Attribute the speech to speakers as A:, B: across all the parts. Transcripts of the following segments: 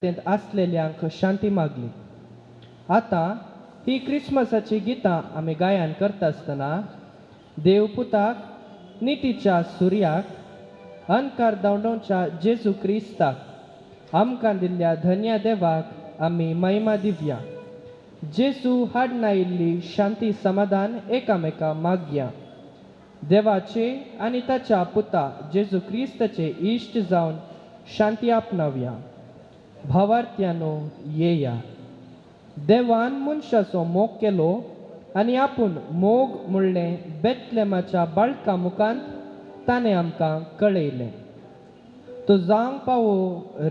A: आसलेल्यांक शांती मागली. आतां ही क्रिसमसाची गितां आमी गायन करता आसतना देवपुताक, नितीच्या सुर्याक, अनकार धांवडावच्या जेजू क्रिस्ताक, आमकां दिल्ल्या धन्या देवाक आमी महिमा दिवया. जेजू हाडून आयिल्ली शांती समाधान एकामेका मागया. देवाचे आनी ताच्या पुता जेजू क्रिस्ताचे इश्ट जावन शांती आपणावया. भावार्थ्यानो येया. देवान मनशाचो मोग केलो आनी आपूण मोग म्हणलें बेतलेमाच्या बाळका मुखांत ताणें आमकां कळयलें. तो जावंक पावो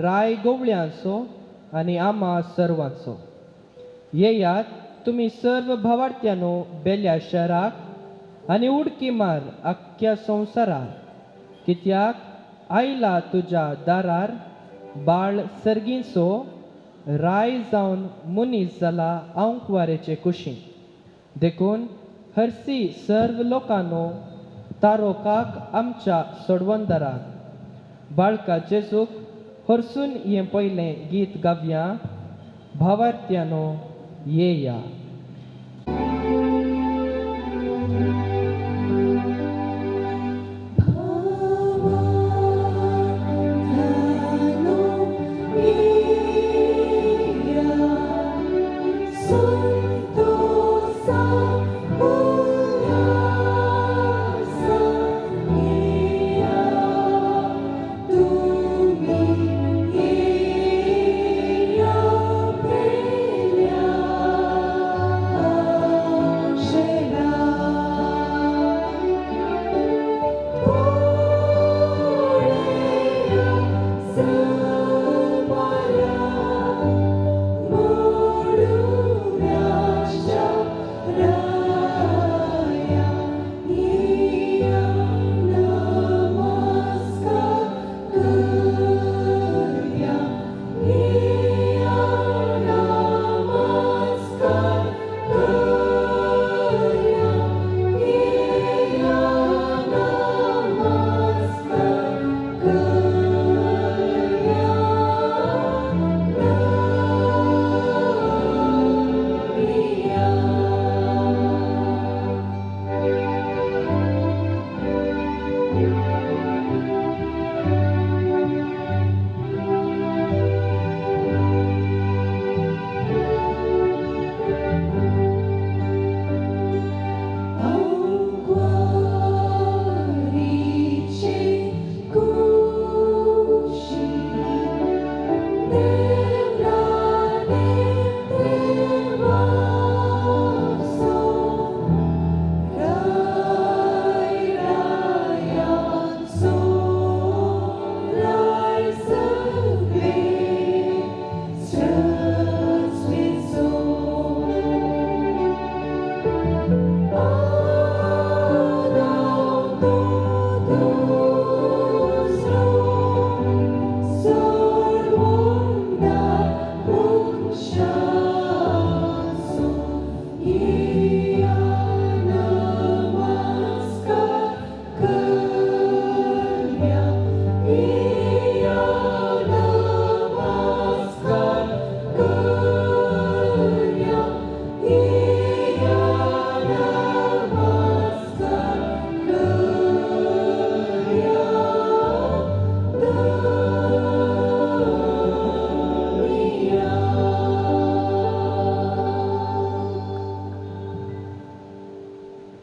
A: राय गोवळ्यांचो आनी आमा सर्वांचो. येयात तुमी सर्व भावार्थ्यानो बेल्या शहराक आनी उडकी मार आख्ख्या संवसाराक, कित्याक आयला तुज्या दारार बाळ सर्गींचो राय जावन मनीस जाला आंकवारेचे कुशीन. देखून हरसी सर्व लोकांनो तारोकाक आमच्या सोडवंदराक बाळका जेजूक हरसून हें पयलें गीत गावया. भावार्थ्यानो येया.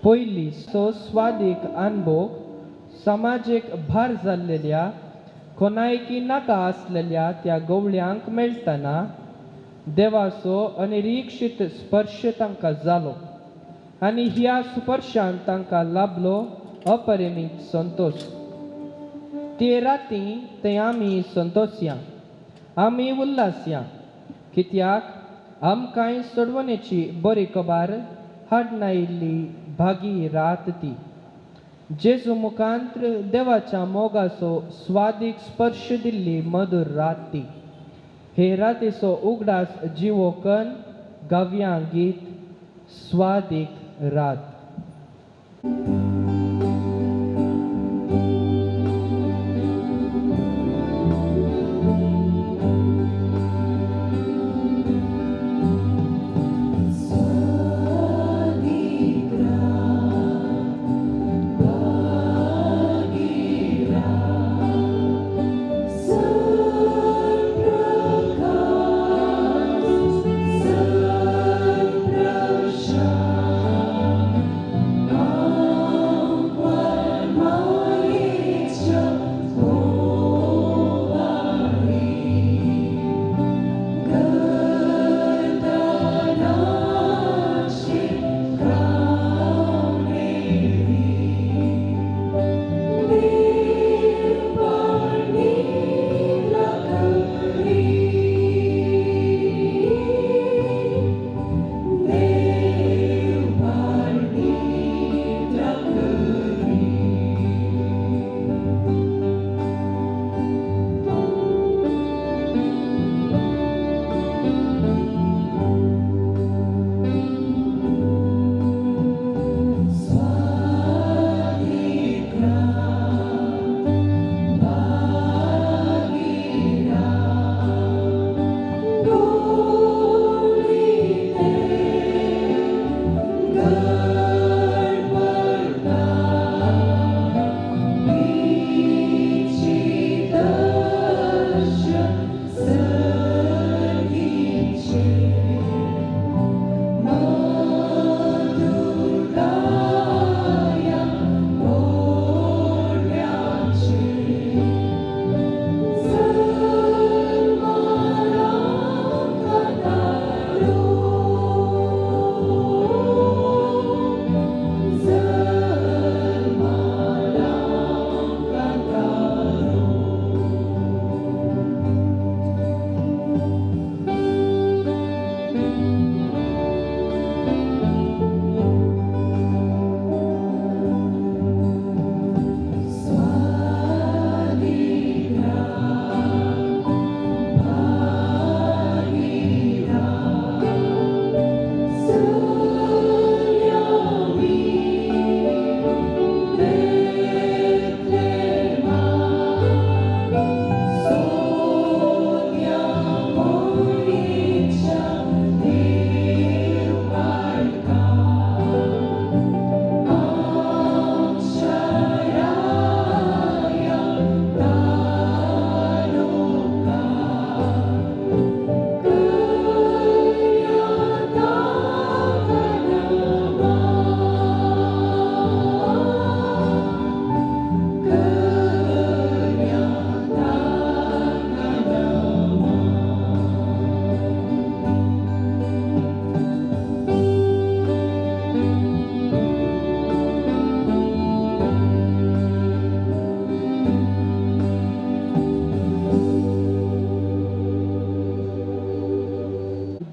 A: पयली सो स्वादीक अनभोग समाजीक भार जाल्लेल्या कोणायकी नाका आसलेल्या त्या गवळ्यांक मेळटना देवाचो अनिरीक्षीत स्पर्श तांकां जालो आनी ह्या स्पर्शान तांकां लाभलो अपरिमीत संतोश. ते राती ते आमी संतोशया, आमी उल्लासया, कित्याक आमकांय सोडवणेची बरी खबर हाडून आयिल्ली भागी रात ती. जेजू मुखांत देवाच्या मोगाचो स्वादीक स्पर्श दिल्ली मधुर रात ती. हे रातीचो उगडास जिवो कन गावया गीत स्वादीक रात.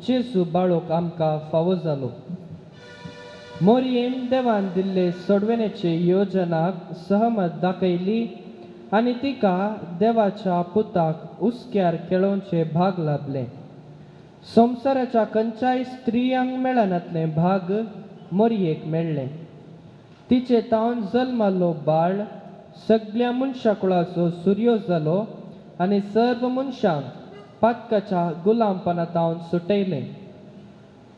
A: जेजू बाळोक आमकां फावो जालो. मोरयेन देवान दिल्ले सोडवणेचे योजनाक सहमत दाखयली आनी तिका देवाच्या पुताक हुस्क्यार खेळोवचे भाग लाबले. संवसाराच्या खंयच्याय स्त्रियांक मेळनातलें भाग मोरयेक मेळ्ळें. तिचे तावन जल्माल्लो बाळ सगळ्या मनशाकुळाचो सुर्यो जालो आनी सर्व मनशांक पातकाच्या गुलामपणा तावन सुटयलें.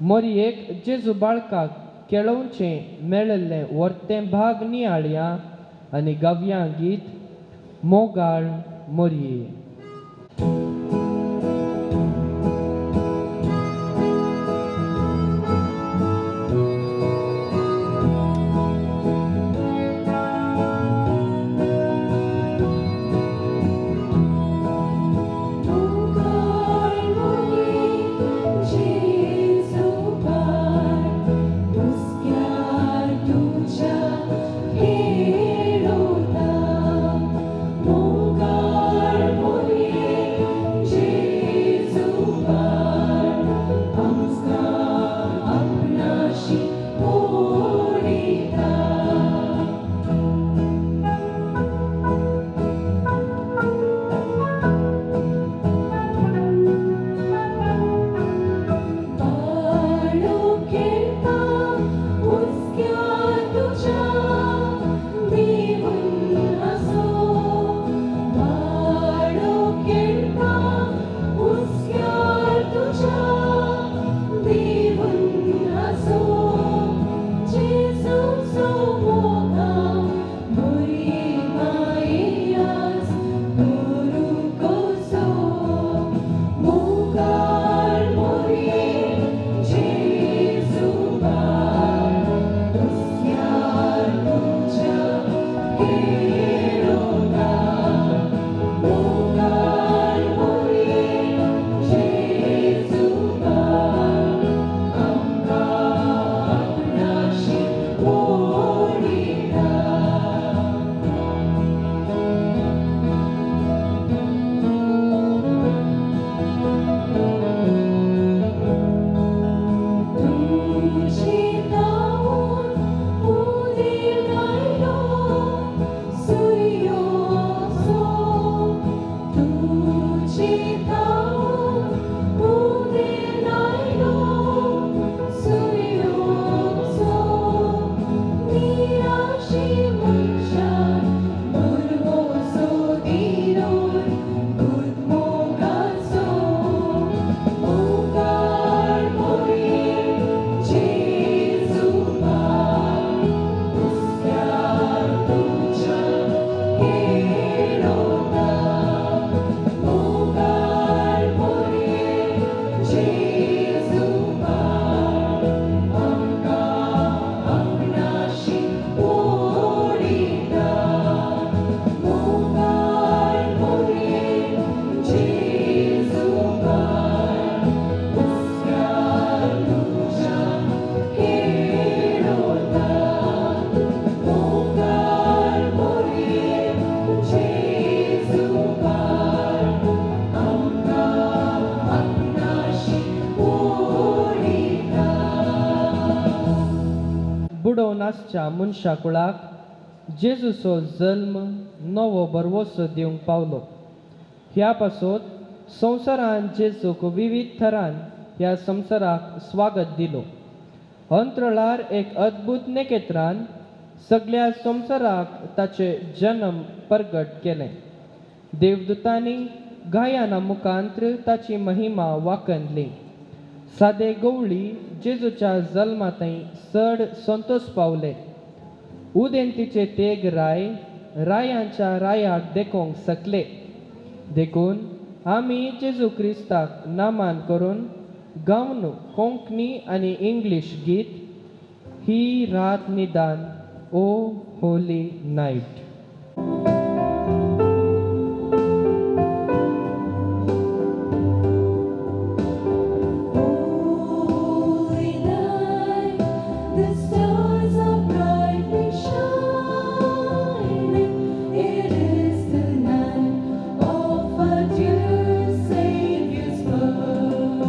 A: मोरयेक जेजू बाळकाक केळोवचें मेळिल्लें वर्तें भाग नियाळया आनी गावया गीत मोगाळ मोरये. बुडोवन आसच्या मनशाकुळाक जेजूचो जल्म नवो भरवसो दिवंक पावलो. ह्या पासत संवसारान जेजूक विविध थरान ह्या संवसाराक स्वागत दिलो. अंतरळार एक अद्भुत नेकेत्रान सगळ्या संवसाराक ताचे जन्म प्रगट केलें. देवदूतांनी गायना मुखांत्र ताची महिमा वाखणली. सादे गवळी जेजूच्या जल्माथंय चड संतोश पावले. उदेंतीचे तेग राय रायांच्या रायाक देखोवंक शकले. देखून आमी जेजू क्रिस्ताक नामान करून गावन कोंकणी आनी इंग्लीश गीत ही रात निदान ओ holy night.
B: Of our dear Savior's birth.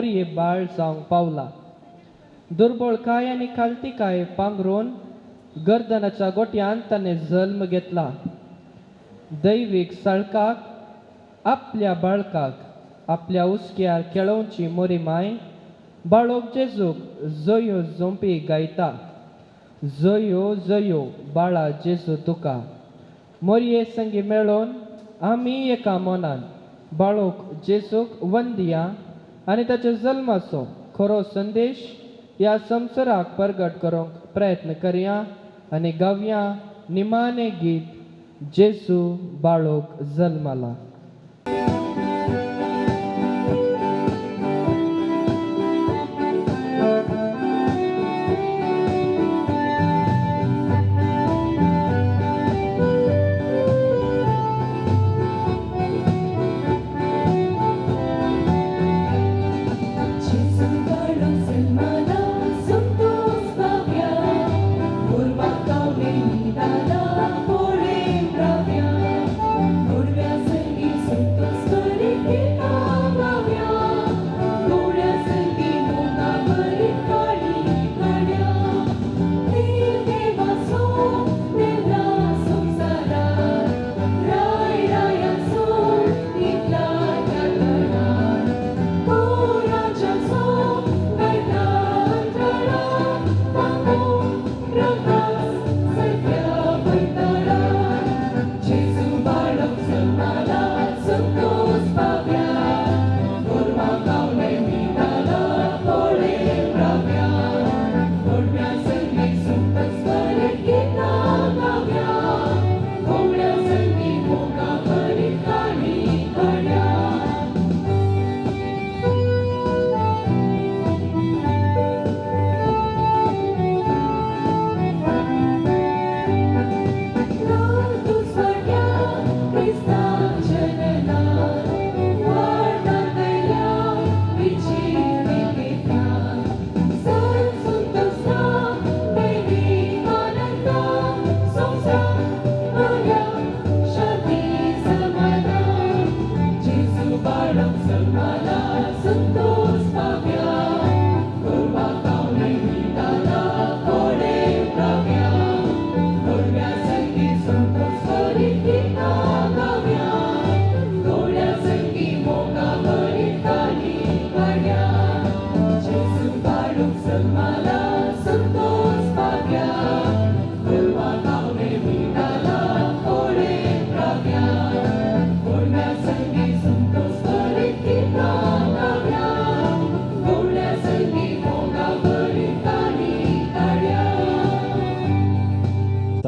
A: मोरये बाळ जावंक पावला. दुर्बळकाय आनी खालतीकाय पांगरून गर्दनाच्या गोट्यांत ताणें जल्म घेतला. दैवीक साळकाक आपल्या बाळकाक आपल्या हुस्क्यार खेळोवची मोरी माय बाळक जेजूक जयो झोंपी गायता. जयो जयो बाळा जेजू तुका. मोरये संगी मेळोवन आमी एका मनान बाळक जेजूक वंदिया आनी ताच्या जल्माचो खरो संदेश ह्या संवसाराक परगट करूंक प्रयत्न करया आनी गावया निमाणें गीत जेजू बाळक जल्माला.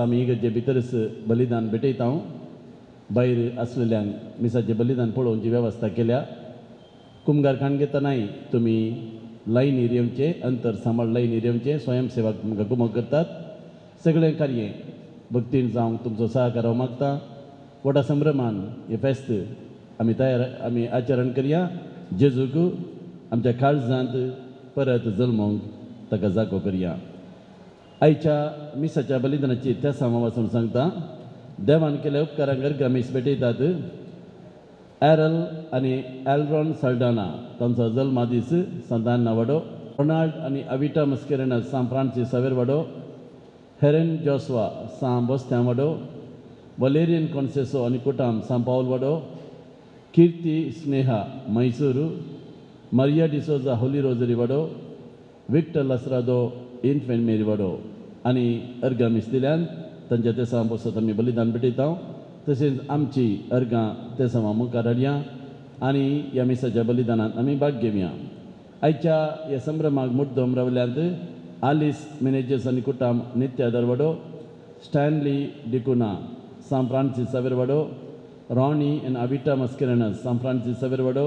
B: आमी इगर्जे भितरच बलिदान भेटयता. भायर आसलेल्यांक मिसाचें बलिदान पळोवची वेवस्था केल्या. कुमगार खाण घेतनाय तुमी लायनीर येवचें, अंतर सांबाळ लायनीर येवचें. स्वयंसेवक तुमकां कुमक करतात. सगळें कार्य भक्तीन जावंक तुमचो सहकार हांव मागता. व्हडा संभ्रमान हें फेस्त आमी तयार आमी आचरण करया. जेजूक आमच्या काळजांत परत जल्मोवंक ताका जागो करया. आयच्या मिसाच्या बलिदानाची तेसांव वाचून सांगता. देवान केल्या उपकारांक अर्घा मीस भेटयतात. एरल आनी एलरॉन साल्डाना तांचो जल्मा दीस सांतान्ना वाडो. रोनाल्ड आनी अविटा मस्केरेनस सांत फ्रांसीस सावेर वाडो. हेरेन जॉस्वा सां बोस्त्यां वाडो. वलेरियन कॉन्सेसो आनी कुटाम सां पावल वाडो. Kirti Sneha Mysore. Maria D'Souza Holy Rosary वाडो. विक्टर लासरादो इन्फेंट मेरी वाडो आनी अर्घां मीस दिल्यान तांच्या तेसांव पसत आमी बलिदान भेटयता. तशेंच आमची अर्घां तेसांवां मुखार हाडया आनी ह्या मिसाच्या बलिदानांत आमी भाग घेवया. आयच्या ह्या संभ्रमाक मुड्डोम रावल्यांत आलीस मिनेजस आनी कुटाम नित्यादर वाडो. स्टॅनली डिकुना सांत फ्रांसीस सावेर वाडो. रॉनी आनी अविटा मस्केरेनस सांत फ्रांसीस सावेर वाडो.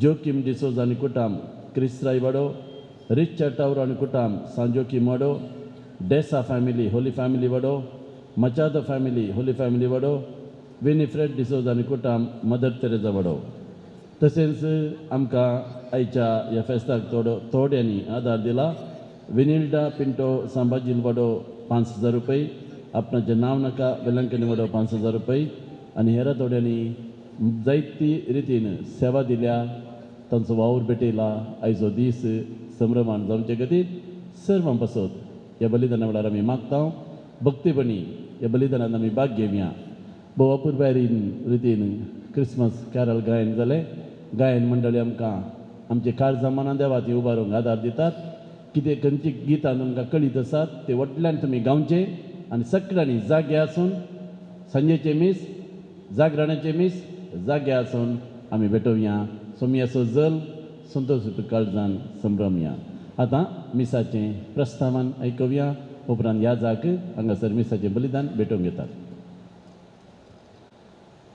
B: जोकीम डिसोजा आनी कुटाम क्रिस्राय वाडो. रिचर्ड टावरो आनी कुटाम सांत जोकीम वाडो. डेसा फॅमिली होली फॅमिली वाडो. मचादो फॅमिली होली फॅमिली वाडो. विनिफ्रेड डिसोजा आनी कुटाम मदर तेरेजा वाडो. तशेंच आमकां आयच्या ह्या फेस्ताक थोड्यांनी आदार दिला. विनिल्डा पिंटो सांबाजील वाडो 5,000 रुपये. आपणाचें नांव नाका वेलंकनी वाडो 5,000 रुपये. आनी हेर थोड्यांनी जायती रितीन सेवा दिल्या. तांचो वावर भेटयला. आयचो दीस संभ्रमान जावचे खातीर सर्वां पासत ह्या बलिदाना वेळार आमी मागता. भक्तीपणी ह्या बलिदानांत आमी भाग घेवया. भोव अपुरबायेन रितीन क्रिसमस कॅरल गायन जालें. गायन मंडळी आमकां आमचे काळजां मनां देवाती उबारूंक आदार दितात. कितें खंयची गितां तुमकां कळीत आसात ते व्हडल्यान तुमी गावचे आनी सगळ्यांनी जागे आसून सांजेचें मीस, जागरणाचें मीस जागे आसून आमी भेटोवया. सोमयाचो जल्म संतोश काळजान संभ्रमया. आतां मिसाचें प्रस्तावन आयकुया, उपरांत ह्या जाग हांगासर मिसाचें बलिदान भेटोवंक येतात.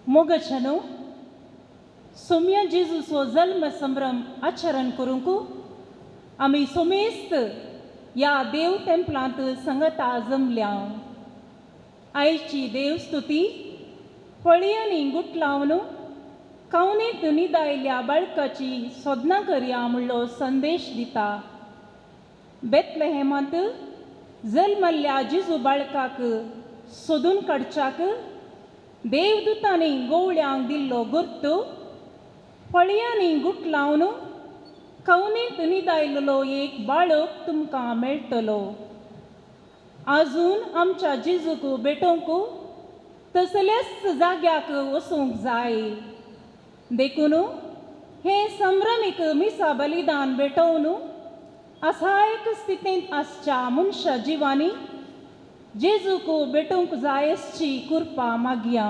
C: मोगाच्यानो, सोमया जेजूचो जल्म संभ्रम आचरण करूंक आमी सोमेस्त ह्या देव तेंपलांत संगता जमल्या. आयची देवस्तुती फळयांनी गुटलावन कावनीत निदायल्या बाळकाची सोदनां करया म्हणलो संदेश दिता. बेतलेहेमांत जल्मल्ल्या जेजू बाळकाक सोदून काडच्याक देवदूतांनी गोवळ्यांक दिल्लो गुर्तू फळयांनी गुटलावन कवनीत निदायल्लो एक बाळक तुमकां मेळटलो. आजून आमच्या जेजूक भेटोवंक तसल्याच जाग्याक वचूंक जाय. देखून हें संभ्रमीक मिसा बलिदान भेटोवन असहायक स्थितींत आसच्या मनशा जिवांनी जेजूक भेटोवंक जाय असची कृपा मागया.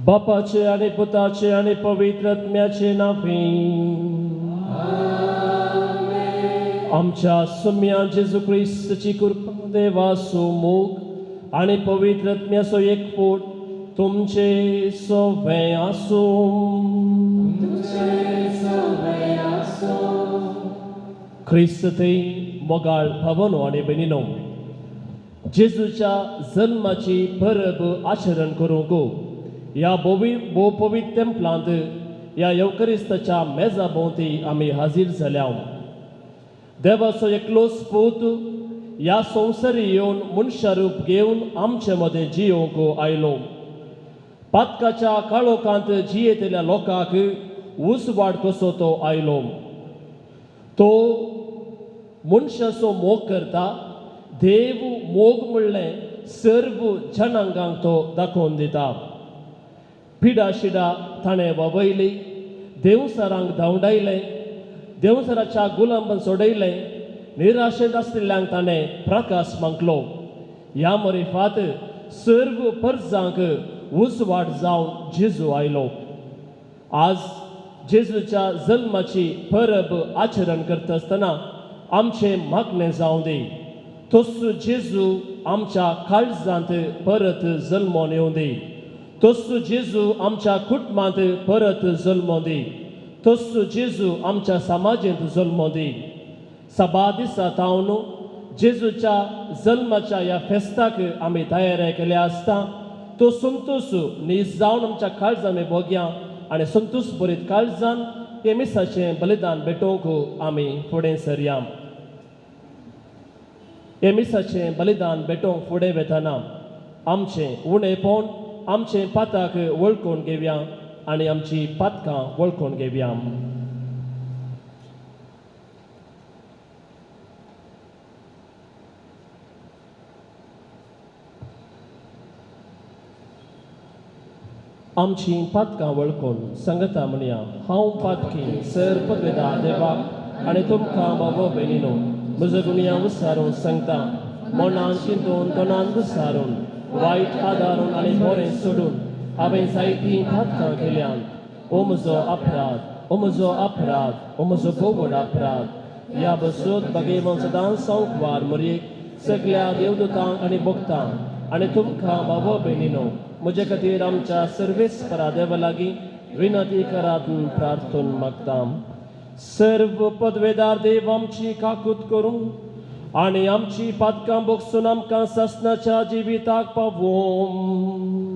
D: बापाचे आनी पुताचे आनी पवित्र आत्म्याचे नांवी आमच्या सुम्या जेजू क्रिस्ताची कृपा, देवाचो मोग आनी पवित्र आत्म्याचो एकवट तुमचे सवे आसूं. क्रिस्त थंय मोगाळ भावनो आनी भयणीनो, जेजूच्या जल्माची परब आचरण करूंक ह्या भोव पवित्र तेंपलांत ह्या येवकरिस्ताच्या मेजा भोंवती आमी हाजीर जाल्या. देवाचो एकलोच पूत ह्या संवसारी येवन मनशारूप घेवन आमचे मदें जियोवंक आयलो. पातकाच्या काळोखांत जियेतल्या लोकांक उजवाड कसो तो आयलो. तो मनशाचो मोग करता. देव मोग म्हणलें सर्व जनांगांक तो दाखोवन दिता. पिडा शिडा ताणें वावयली, देवसरांक धांवडायलें, देवसराच्या गुलांबन सोडयलें, निराशेंत आसलेल्यांक ताणें प्रकाश मागलो. ह्या मरिफात सर्व परजांक उजवाड जावन जेजू आयलो. आज जेजूच्या जल्माची परब आचरण करता आसतना आमचें मागणें जावं दी, तसो जेजू आमच्या काळजांत परत जल्मोन येवं दी, तसो जेजू आमच्या कुटुंबांत परत जल्मोन दी, तस्सो जेजू आमच्या समाजेंत जल्मो दी. सभा दिसा तावन जेजूच्या जल्माच्या ह्या फेस्ताक आमी तयारी केल्या आसता. तो संतोश नीज जावन आमच्या काळजान आमी भोगया आनी संतोश बरीत काळजान हे मिसाचें बलिदान भेटोवंक आमी फुडें सरया. हे मिसाचें बलिदान भेटोवंक फुडें वेतना आमचें उणेपण आमचें पाताक वळखून घेवया आनी आमची पातकां वळखून घेवया. आमची पातकां वळखून सांगता म्हणया, हांव पातकी सर पगदा देवाक आनी तुमकां बाबो भयणीनो म्हजो गुणया विसारून सांगता, मनान चिंतून तोंडान विसारून वायट आदारून आनी बरें सोडून हांवें जायतीं पातकां केल्यान. ओ म्हजो अपराध, ओ म्हजो अपराध, ओ म्हजो भोव अपराध. ह्या बसूत बागेवन सदांच संकवार मरयेक सगल्या देवदूतांक आनी भक्तांक आनी तुमकां बाबो भयणीनो म्हजे खातीर आमच्या सर्वेस्परा देवा लागीं विनंती करात प्रार्थून मागता. सर्व पदवेदार देव आमची काकूत करूं आनी आमची पातकां भोगसून आमकां सासणाच्या जिविताक पावोवं.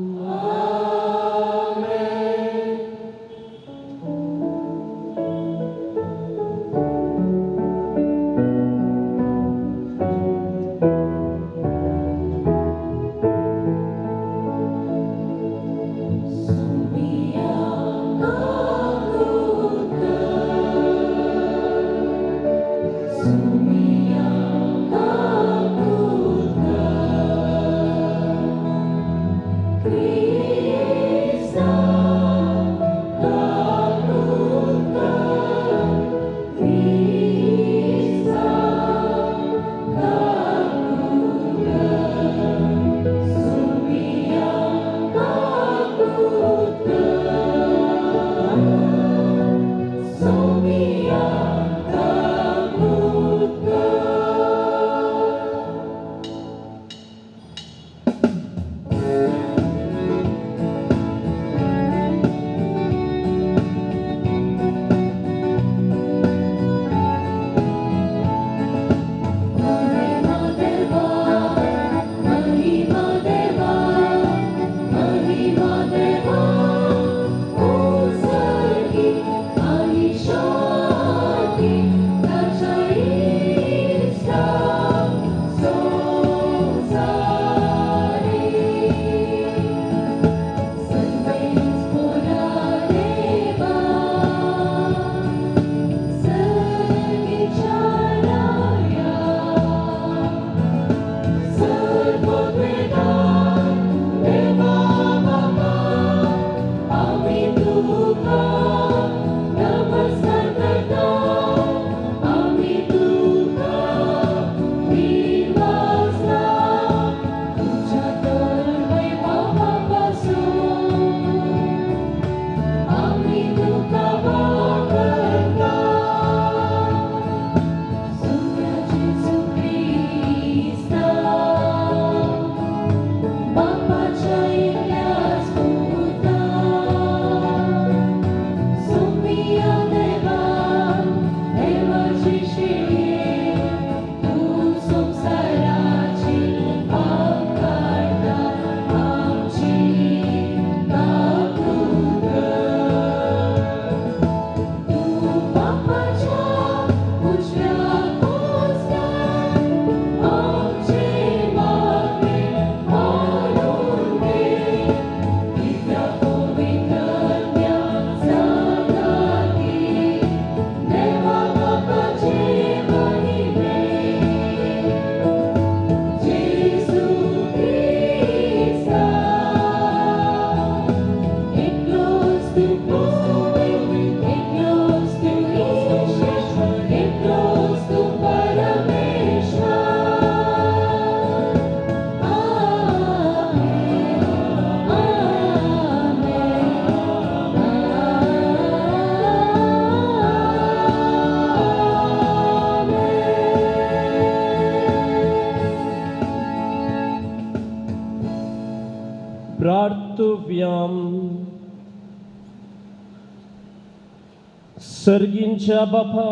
D: सर्गींच्या बापा,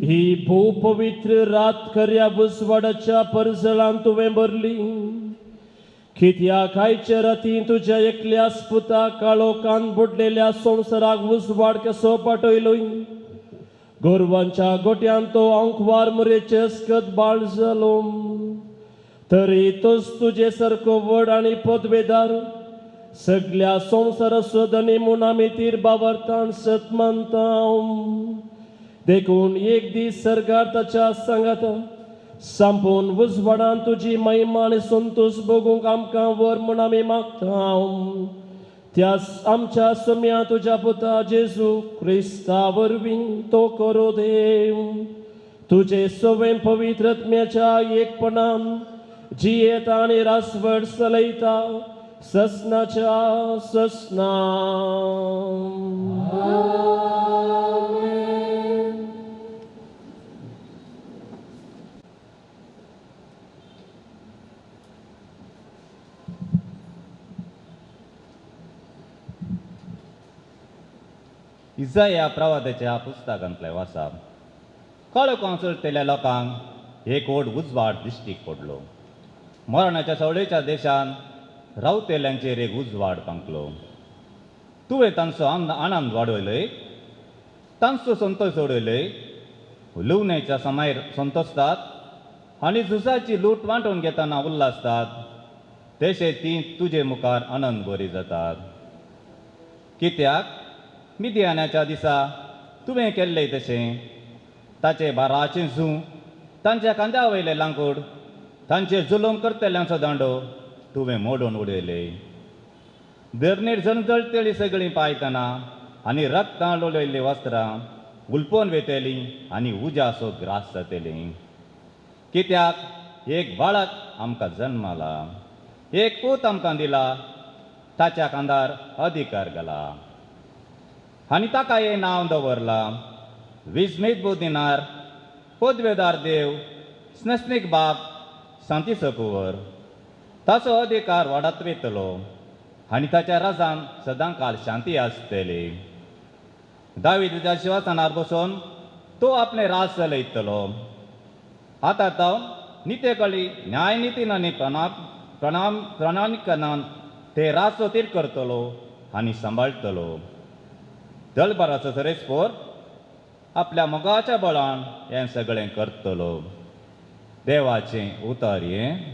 D: ही भोव पवित्र रात खऱ्या उजवाडाच्या परजळान तुवें भरली. कित्याक आयच्या राती तुज्या एकल्या पुता काळोखान बुडलेल्या संवसाराक उजवाड कसो पाठयलोय. गोरवांच्या गोट्यान तो आंकवार मुरेचे अस्कत बाळ जालो, तरी तोच तुजे सारको व्हड आनी पदवेदार सगल्या संवसाराचो धनी म्हूण आमी तीर बावरतान सत मानता. देखून एक दीस सरकार ताच्या सांगाता संपून उजवाडान तुजी महिमा आनी संतोश भोगूंक आमकां व्हर म्हूण आमी मागता. त्या आमच्या सोम्या तुज्या पुता जेजू क्रिस्ता वरवीं तो करो देव. तुजे सवें पवित्र आत्म्याच्या एकपणान जियेता आनी रासवड चलयता ससनाच्या ससना.
E: इजाया प्रवादाच्या पुस्तकांतलें वाचा. काळोखांत चलतल्या लोकांक एक व्हड उजवाड दिश्टीक पडलो. मरणाच्या सवळेच्या देशान रावतेल्यांचेर एक उजवाड पांकलो. तुवें तांचो आनंद वाडयलय, तांचो संतोश उडयलय. लुवण्याच्या समायर संतोसतात आनी झुजाची लूट वांटून घेतना उल्हासतात, तशें ती तुजे मुखार आनंद बरी जातात. कित्याक मिदियानाच्या दिसा तुवें केल्लें तशें ताचे बाराचें जूं, तांच्या खांद्या वयलें लांकूड, तांचे जुलूम करतल्यांचो दांडो तुवें मोडून उडयले. धरणीर जळजळटली सगळीं पायतना आनी रक्तान लोळयल्लीं वस्त्रां उलपोवन वेतलीं आनी उज्याचो ग्रास जातलीं. कित्याक एक बाळक आमकां जन्माला, एक पूत आमकां दिला, ताच्या खांदार अधिकार घाला आनी ताका हें नांव दवरलां विस्मीत बुद्धिनार, पदवेदार देव, स्नेस्नीक बाप, शांतीचो कुंवर. ताचो अधिकार वाडत वयतलो आनी ताच्या राजान सदां काल शांती आसतली. दावीदाच्या शिंवासनार बसून तो आपलें राज चलयतलो. आतां तो नितेकळी न्यायनितीन आनी प्रणामीकरणान ते राजचो तीर करतलो आनी सांबाळटलो. दलबाराचो सरेस्पोर आपल्या मोगाच्या बळान हें सगळें करतलो. देवाचें उतर हें.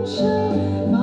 F: Salam.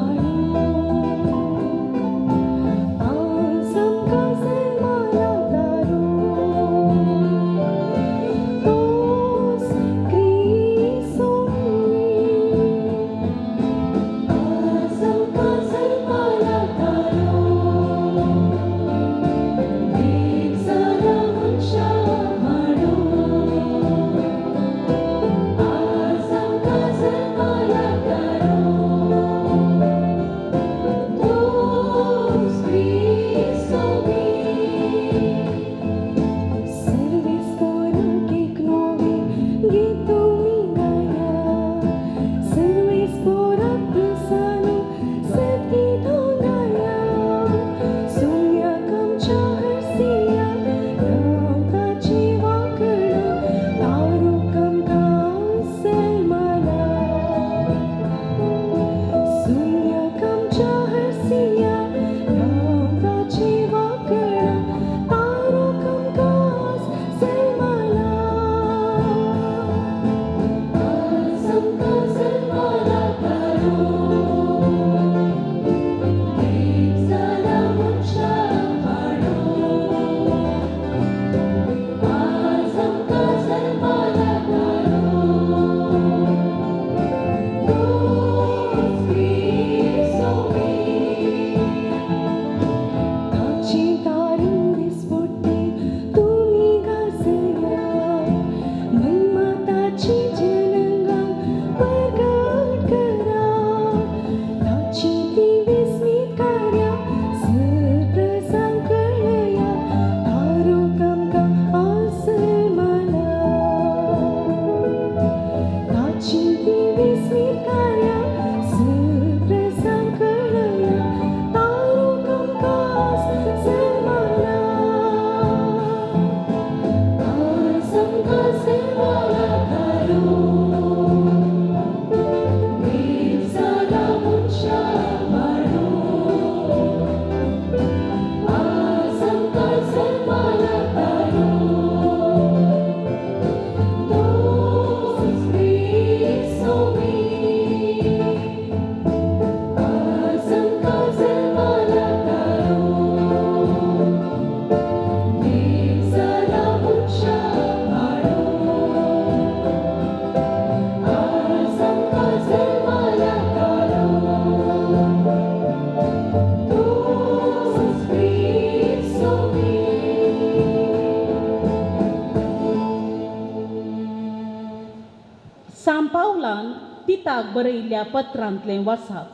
C: कोरिंताक बरयल्ल्या पत्रांतलें वाचप.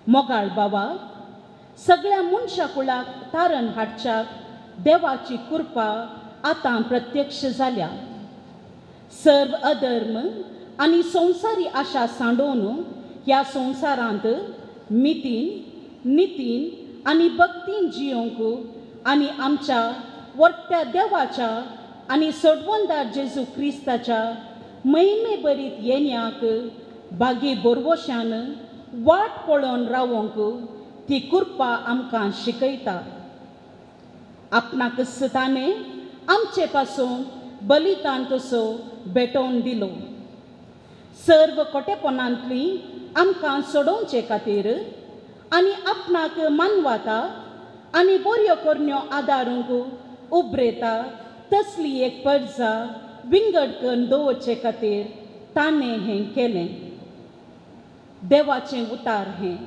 C: मोगाळ बाबा, सगळ्या मनशा कुळाक तारण हाडच्याक देवाची कृपा आतां प्रत्यक्ष जाल्या. सर्व अधर्म आनी संवसारी आशा सांडोवन ह्या संवसारांत मितीन नितीन आनी भक्तीन जियोंक आनी आमच्या व्हडट्या देवाच्या आनी सोडवणदार जेजू क्रिस्ताच्या महिमे भरीत येण्याक बागी बोरवोशान वाट पळोवन रावोंक ती कृपा आमकां शिकयता. आपणाकच ताणें आमचे पासून बलिदान तसो भेटोवन दिलो. सर्व कोटेपणांतली आमकां सोडोवचे खातीर आनी आपणाक मानवाता आनी बऱ्यो करण्यो आदारूंक उबरेता तसली एक परजा विंगड करून दवरचे खातीर ताणें हें केलें. देवाचें उतार हें.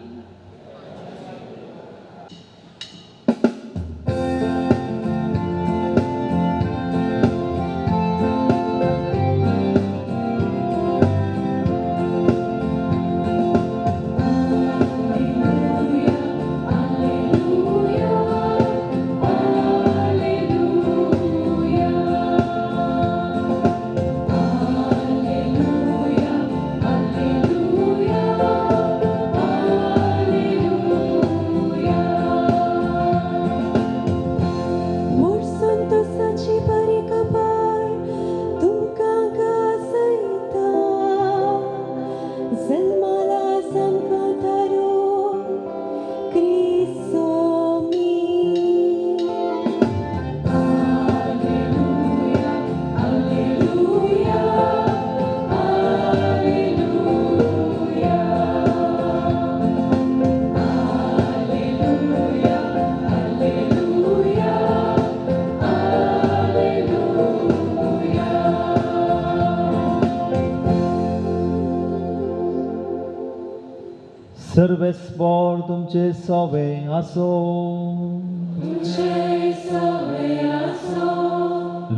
F: सर्वेस्पोर तुमचे सोवे आसो.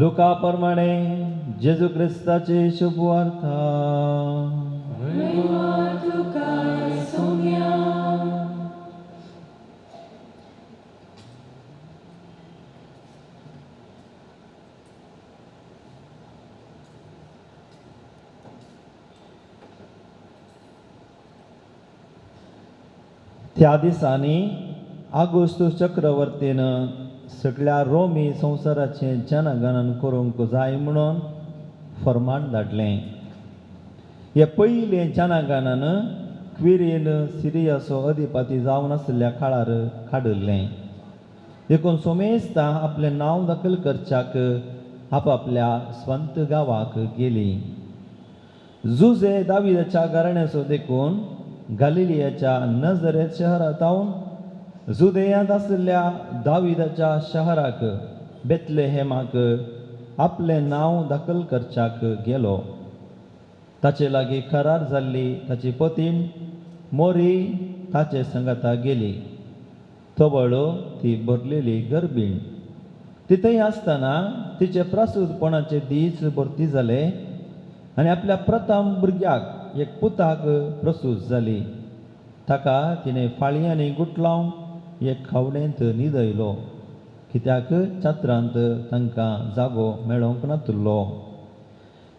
F: लुका प्रमाणे जेजू क्रिस्ताचे शुभ वार्ता. त्या दिसांनी आगुस्तू चक्रवर्तीन सगळ्या रोमी संवसाराचें जनगणन करूंक जाय म्हणून फर्मान धाडलें. हे पयलें जनगणन क्विरीन सिरियाचो अधिपती जावन आशिल्ल्या काळार काडिल्लें. देखून सोमेस्तां आपलें नांव दाखल करच्याक आपापल्या स्वंत गांवाक गेली. जुजे दाविदाच्या घराण्याचो देखून गालिलियाच्या नजरेत शहरांत जुदेयांत आशिल्ल्या दाविदाच्या शहराक बेतलेहेमाक आपलें नांव दाखल करच्याक गेलो. ताचे लागीं करार जाल्ली ताची पतीण मोरी ताचे संगाता गेली. तवळ ती भरलेली गर्भीण. ती थंय आसतना तिचे प्रसूतपणाचे दीस भरती जाले आनी आपल्या प्रथम भुरग्याक एक पुताक प्रसूत जाली. ताका तिणें फाळयांनी गुटलावन एक खावणेंत न्हिदयलो, कित्याक छात्रांत तांकां जागो मेळोंक नातुल्लो.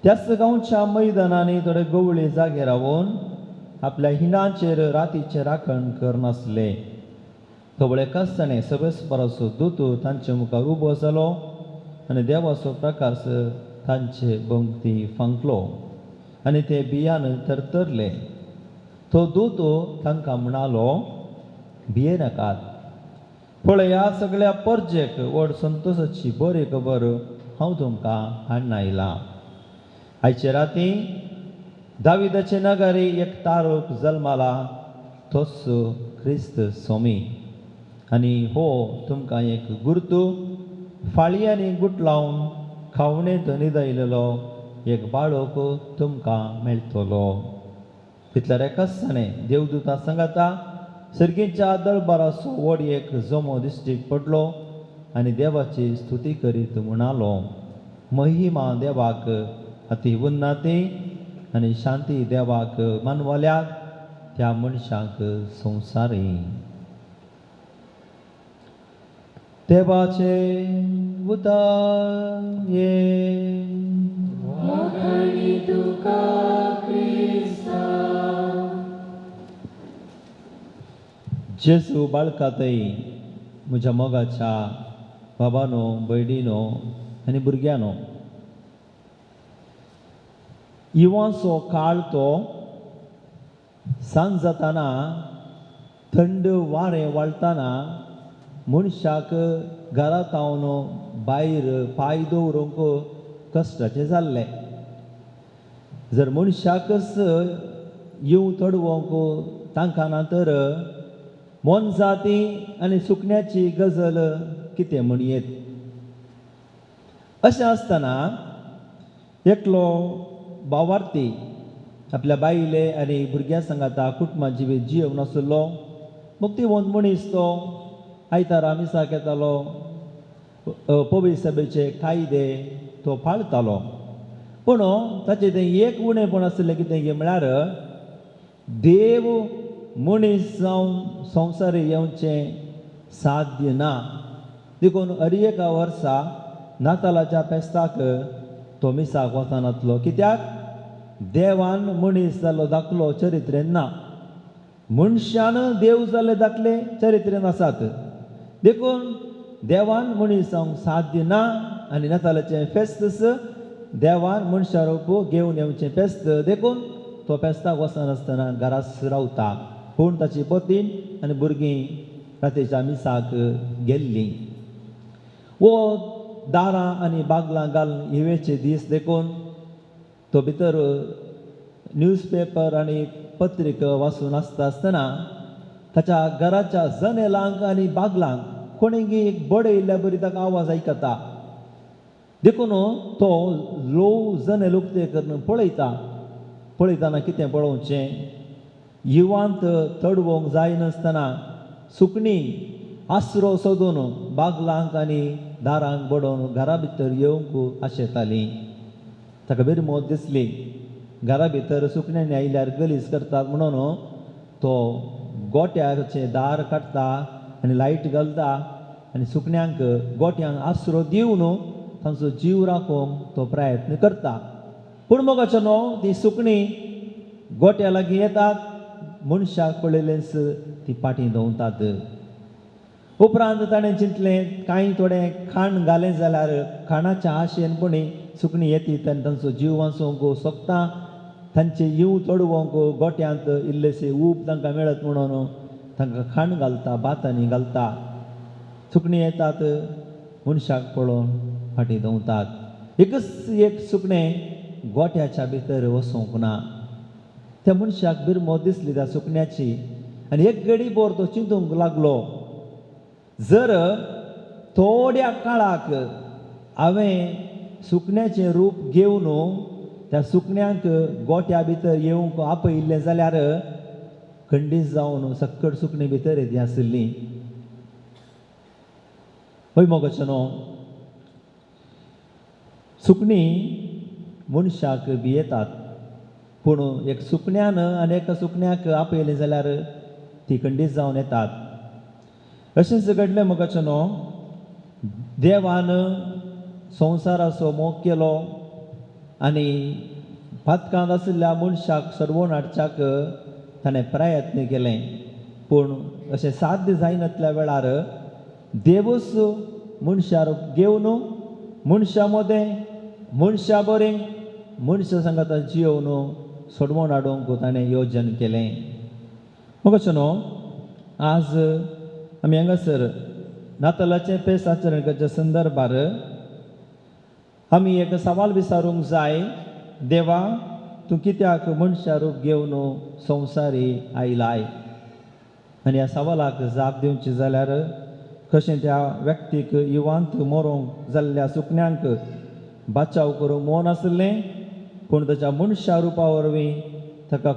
F: त्याच गांवच्या मैदानांनी थोडे गवळी जागे रावन आपल्या हिंडांचेर रातीचें राखण करनासले. थवळे कासणे सबेस्पराचो दूत तांचे मुखार उबो जालो आनी देवाचो प्रकाश तांचे भोंवती फांकलो आनी ते बियान थरथरले. तो दूत तांकां म्हणालो, भिये नाकात, पळया सगळ्या परजेक व्हड संतोशाची बरी खबर हांव तुमकां हाडून आयलां. आयचे राती दाविदाचे नगारी एक तारूक जल्माला, तोच क्रिस्त स्वामी. आनी हो तुमकां एक गुर्तू, फाळयांनी गुटलावन खावणेंत न्हिदयलेलो एक बाळक तुमकां मेळटलो. तितल्यार एकाच देवदूता सांगाता सर्गीच्या दळबाराचो व्हड एक जमो दिश्टीक पडलो आनी देवाची स्तुती करीत म्हणालो, महिमा देवाक अति उन्नती आनी शांती देवाक मानवल्यात त्या मनशांक संवसारी. देवाचे उतर हें. जेजू बाळकातय म्हज्या मोगाच्या बाबानो, भयणीनो आनी भुरग्यांनो, इवांचो काळ तो सांज जाताना थंड वारें वाळटाना मनशाक घरा तावन भायर पांय दवरूंक कश्टाचें जाल्लें. जर मनशाकच येवं तडवंक तांकां ना तर मोनजाती आनी सुकण्याची गजल कितें म्हणयेत. अशें आसतना एकलो बावार्थी आपल्या बायले आनी भुरग्यां सांगाता कुटुंबा जिवीत जियोवन आशिल्लो. मुक्तिवंत मनीस तो आयतारा मिसाक येतालो, पवित्र सभेचे कायदे तो पाळटालो. पूण ताचें तें एक उणेपण आशिल्लें कितें म्हळ्यार देव मनीस जावन संवसारी येवचें साध्य ना. देखून हर एका वर्सा नातालाच्या फेस्ताक तो मिसाक वचनातलो. कित्याक देवान मनीस जाल्लो दाखलो चरित्रेन ना, मनशान देव जाल्ले दाखले चरित्रेन आसात. देखून देवान मनीस जावंक साध्य ना आनी नातालाचें फेस्त देवान मनशा रूप घेवन येवचें फेस्त. देखून तो फेस्ताक वचनासतना घराच रावता. पूण ताची पतीण आनी भुरगीं रातीच्या मिसाक गेल्लीं. वो दारां आनी बागलां घालून हिवेचे दीस, देखून तो भितर न्यूजपेपर आनी पत्रिका वाचून आसता आसतना ताच्या घराच्या जनेलांक आनी बागलांक कोणेंगी एक बडयल्ल्या बरी ताका आवाज आयकता. देखून तो ल्हव जनेल उक्तें करून पळयता. पळयतना कितें पळोवचें, युवांत तडवंक जायनासतना सुकणीं आसरो सोदून बागलांक आनी दारांक बडोवन घरा भितर येवंक आशेतालीं. ताका बेरमोत दिसली घरा भितर सुकण्यांनी आयल्यार गलीज करतात म्हणून तो गोट्याचें दार काडटा आनी लायट घालता आनी सुकण्यांक गोट्यांक आसरो दिवन तांचो जीव राखूंक तो प्रयत्न करता. पूण मोगाचो न्हू ती सुकणीं गोट्या लागीं येतात, मनशाक पळयलेंच ती फाटीं दवरतात. उपरांत ताणें चिंतलें कांय थोडें खाण घालें जाल्यार खाणाच्या आशेन पणी सुकणीं येतीत आनी तांचो जीव वाचोवंक सोदता, तांचे जीव चडोवंक गोट्यांत इल्लेशें ऊब तांकां मेळत म्हणून तांकां खाण घालता, भातांनी घालता. सुकणीं येतात, मनशाक पळोवन फाटीं दवरतात. एकच एक सुकणें गोट्याच्या भितर वचूंक ना. त्या मनशाक बिरमो दिसली त्या सुकण्याची आनी एक घडी भर तो चिंतूंक लागलो, जर थोड्या काळाक हांवें सुकण्याचें रूप घेवन त्या सुकण्यांक गोट्या भितर येवंक आपयिल्लें जाल्यार खंडीत जावन सक्कड सुकणीं भितर येती आशिल्लीं. हय मोगाचो न्हू, सुकणीं मनशाक भियेतात, पूण एक सुकण्यान आनी एका सुकण्याक आपयलें जाल्यार ती खंडीत जावन येतात. अशेंच घडलें मोगाचो न्हू, देवान संवसाराचो मोग केलो आनी पातकांत आशिल्ल्या मनशाक सोडवून हाडच्याक ताणें प्रयत्न केलें. पूण अशें साध्य जायनातल्या वेळार देवूच मनशा रूप घेवन मनशा मदें मनशा बरें मनशा सांगाता जियोवन सोडवून हाडूंक ताणें योजन केलें. मोगाचो न्हू, आज आमी हांगासर नातालाचें फेस्त आचरण करच्या संदर्भार आमी एक सवाल विचारूंक जाय, देवा तूं कित्याक मनशा रूप घेवन संवसारी आयलाय? आनी ह्या सवालाक जाप दिवची जाल्यार कशें त्या व्यक्तीक युवांत मरोंक जाल्ल्या सुकण्यांक बाचाव करूंक मन आशिल्लें, पूण ताच्या मनशा रुपा वरवीं ताका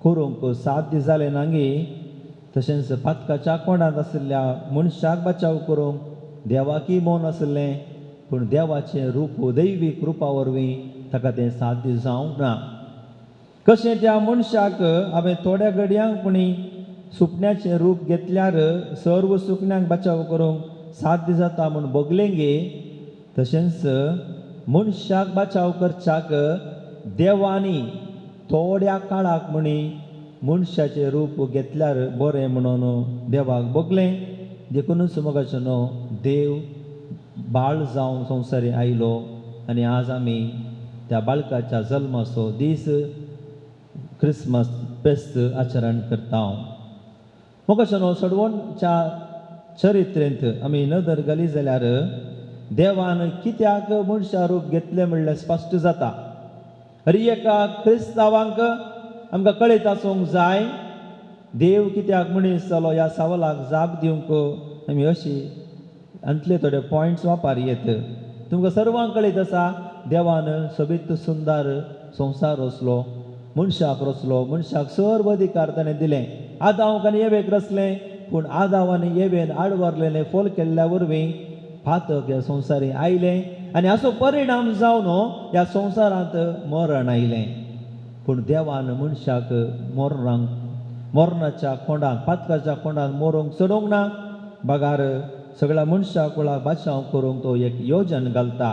F: करूंक साध्य जालें ना गी, तशेंच पातकाच्या कोणांत आशिल्ल्या मनशाक बचाव करूंक देवाकय मन आशिल्लें, पूण देवाचें रूप दैवीक रुपा वरवीं ताका तें साध्य जावंक ना. कशें त्या मनशाक हांवें थोड्या घडयांक पुणी सुकण्याचें रूप घेतल्यार सर्व सुकण्यांक बचाव करूंक साध्य जाता म्हूण भोगलें गे, तशेंच मनशाक बचाव करच्याक देवांनी थोड्या काळाक म्हणी मनशाचें रूप घेतल्यार बरें म्हणून देवाक भोगलें. देखुनूच मोगाचो न्हू देव बाळ जावन संवसारी आयलो आनी आज आमी त्या बाळकाच्या जल्माचो दीस क्रिसमस फेस्त आचरण करता. मोगाचो न्हू सडवणच्या चरित्रेंत आमी नदर घाली जाल्यार देवान कित्याक मनशा रूप घेतलें म्हणलें स्पश्ट जाता. हर एका क्रिस्तांवांक आमकां कळीत आसूंक जाय देव कित्याक मनीस जालो ह्या सवालाक जाप दिवंक आमी अशी हांतले थोडे पॉयंट्स वापर येत. तुमकां सर्वांक कळीत आसा देवान सोबीत सुंदर संवसार रचलो, मनशाक रचलो, मनशाक सर्व अधिकार ताणें दिलें. आदांवक आनी एवेक रचलें, पूण आदांव आनी एवेन आडवारलेलें फोल केल्ल्या वरवीं पातक ह्या संवसारी आयलें आनी हाचो परिणाम जावन ह्या संवसारांत मरण आयलें. पूण देवान मनशाक मरणाच्या कोंडांत, पातकाच्या कोंडांत मरूंक चडोवंक ना, बगार सगळ्या मनशा कुळाक बाचाव करूंक तो एक योजन घालता.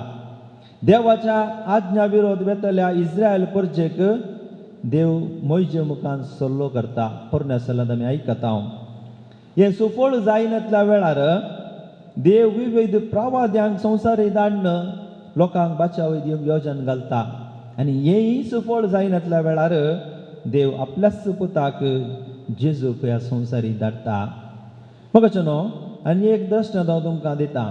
F: देवाच्या आज्ञा विरोध वेतल्या इस्रायल परजेक देव मोयजे मुखान सल्लो करता. पोरण्या सल्ल्यांत आमी आयकता. हें सुफळ जायनातल्या वेळार देव विविध प्रवाद्यांक संवसारी धाडून लोकांक बाचाव दिवंक योजन घालता आनी हेंय सुफळ जायनातल्या वेळार देव आपल्याच पुताक जेजूक ह्या संवसारी धाडटा. मोगाचो न्हू आनी एक दृश्टांत हांव तुमकां दिता.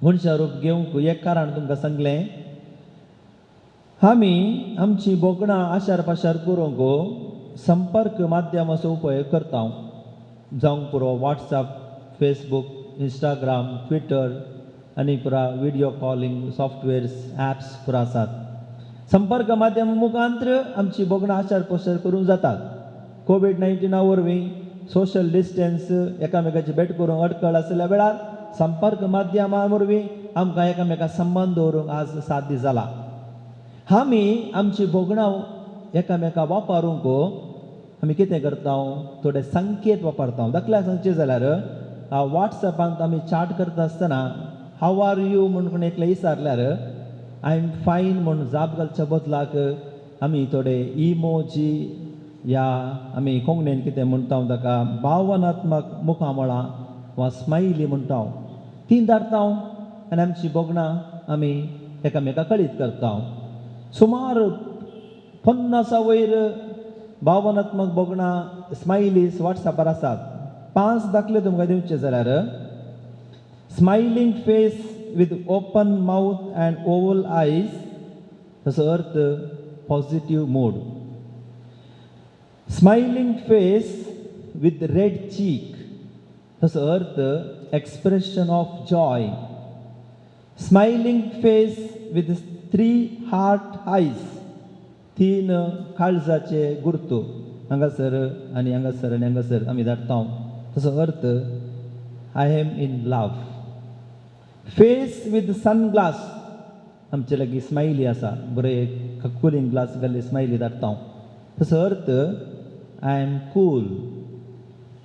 F: मनशा रूप घेवंक एक कारण तुमकां सांगलें, आमी आमची भोगणां आशार पाशार करूंक संपर्क माध्यमाचो उपयोग करता, जावंक पुरो व्हॉट्सएप, फेसबूक, इंस्टाग्राम, ट्विटर आनी पुरा व्हिडियो कॉलिंग सॉफ्टवेअर्स ॲप्स पुरा आसात. संपर्क माध्यम मुखांत्र आमची भोगणां आशार पाशार करूंक जातात. कोवीड 19 वरवीं सोशल डिस्टन्स एकामेकाची भेट करूंक अडकळ आशिल्ल्या वेळार संपर्क माध्यमा वरवीं आमकां एकामेका संबंद दवरूंक आज साध्य जाला. आमी आमची भोगणां एकामेका वापरूंक आमी कितें करता, थोडे संकेत वापरता. दाखल्याक सांगचें जाल्यार वॉट्सएपांत आमी चाट करता आसतना हाव are you म्हूण कोण एकलें विचारल्यार I am fine म्हूण जाप घालच्या बदलाक आमी थोडे इमोजी या आमी कोंकणीन कितें म्हणटा ताका भावनात्मक मुखामळां वा स्मायली म्हणटा ती धाडटा आनी आमची भोगणां आमी एकामेका कळीत करता. सुमार 50 वयर भावनात्मक भोगणां स्मायलीस वॉट्सएपार आसात. 5 दाखले तुमकां दिवचे जाल्यार smiling face with open mouth and oval eyes, ताचो अर्थ positive mood. Smiling face with red cheek, ताचो अर्थ expression of joy. Smiling face with 3 heart eyes, 3 काळजाचे गुर्तू हांगासर आनी हांगासर आनी हांगासर आमी धाडटा, ताचो अर्थ I am in love. Face with sunglass, आमचे लागीं स्मायली आसा, बरें कुलींग ग्लास घाल्ली स्मायली धाडटा, ताचो अर्थ I am cool.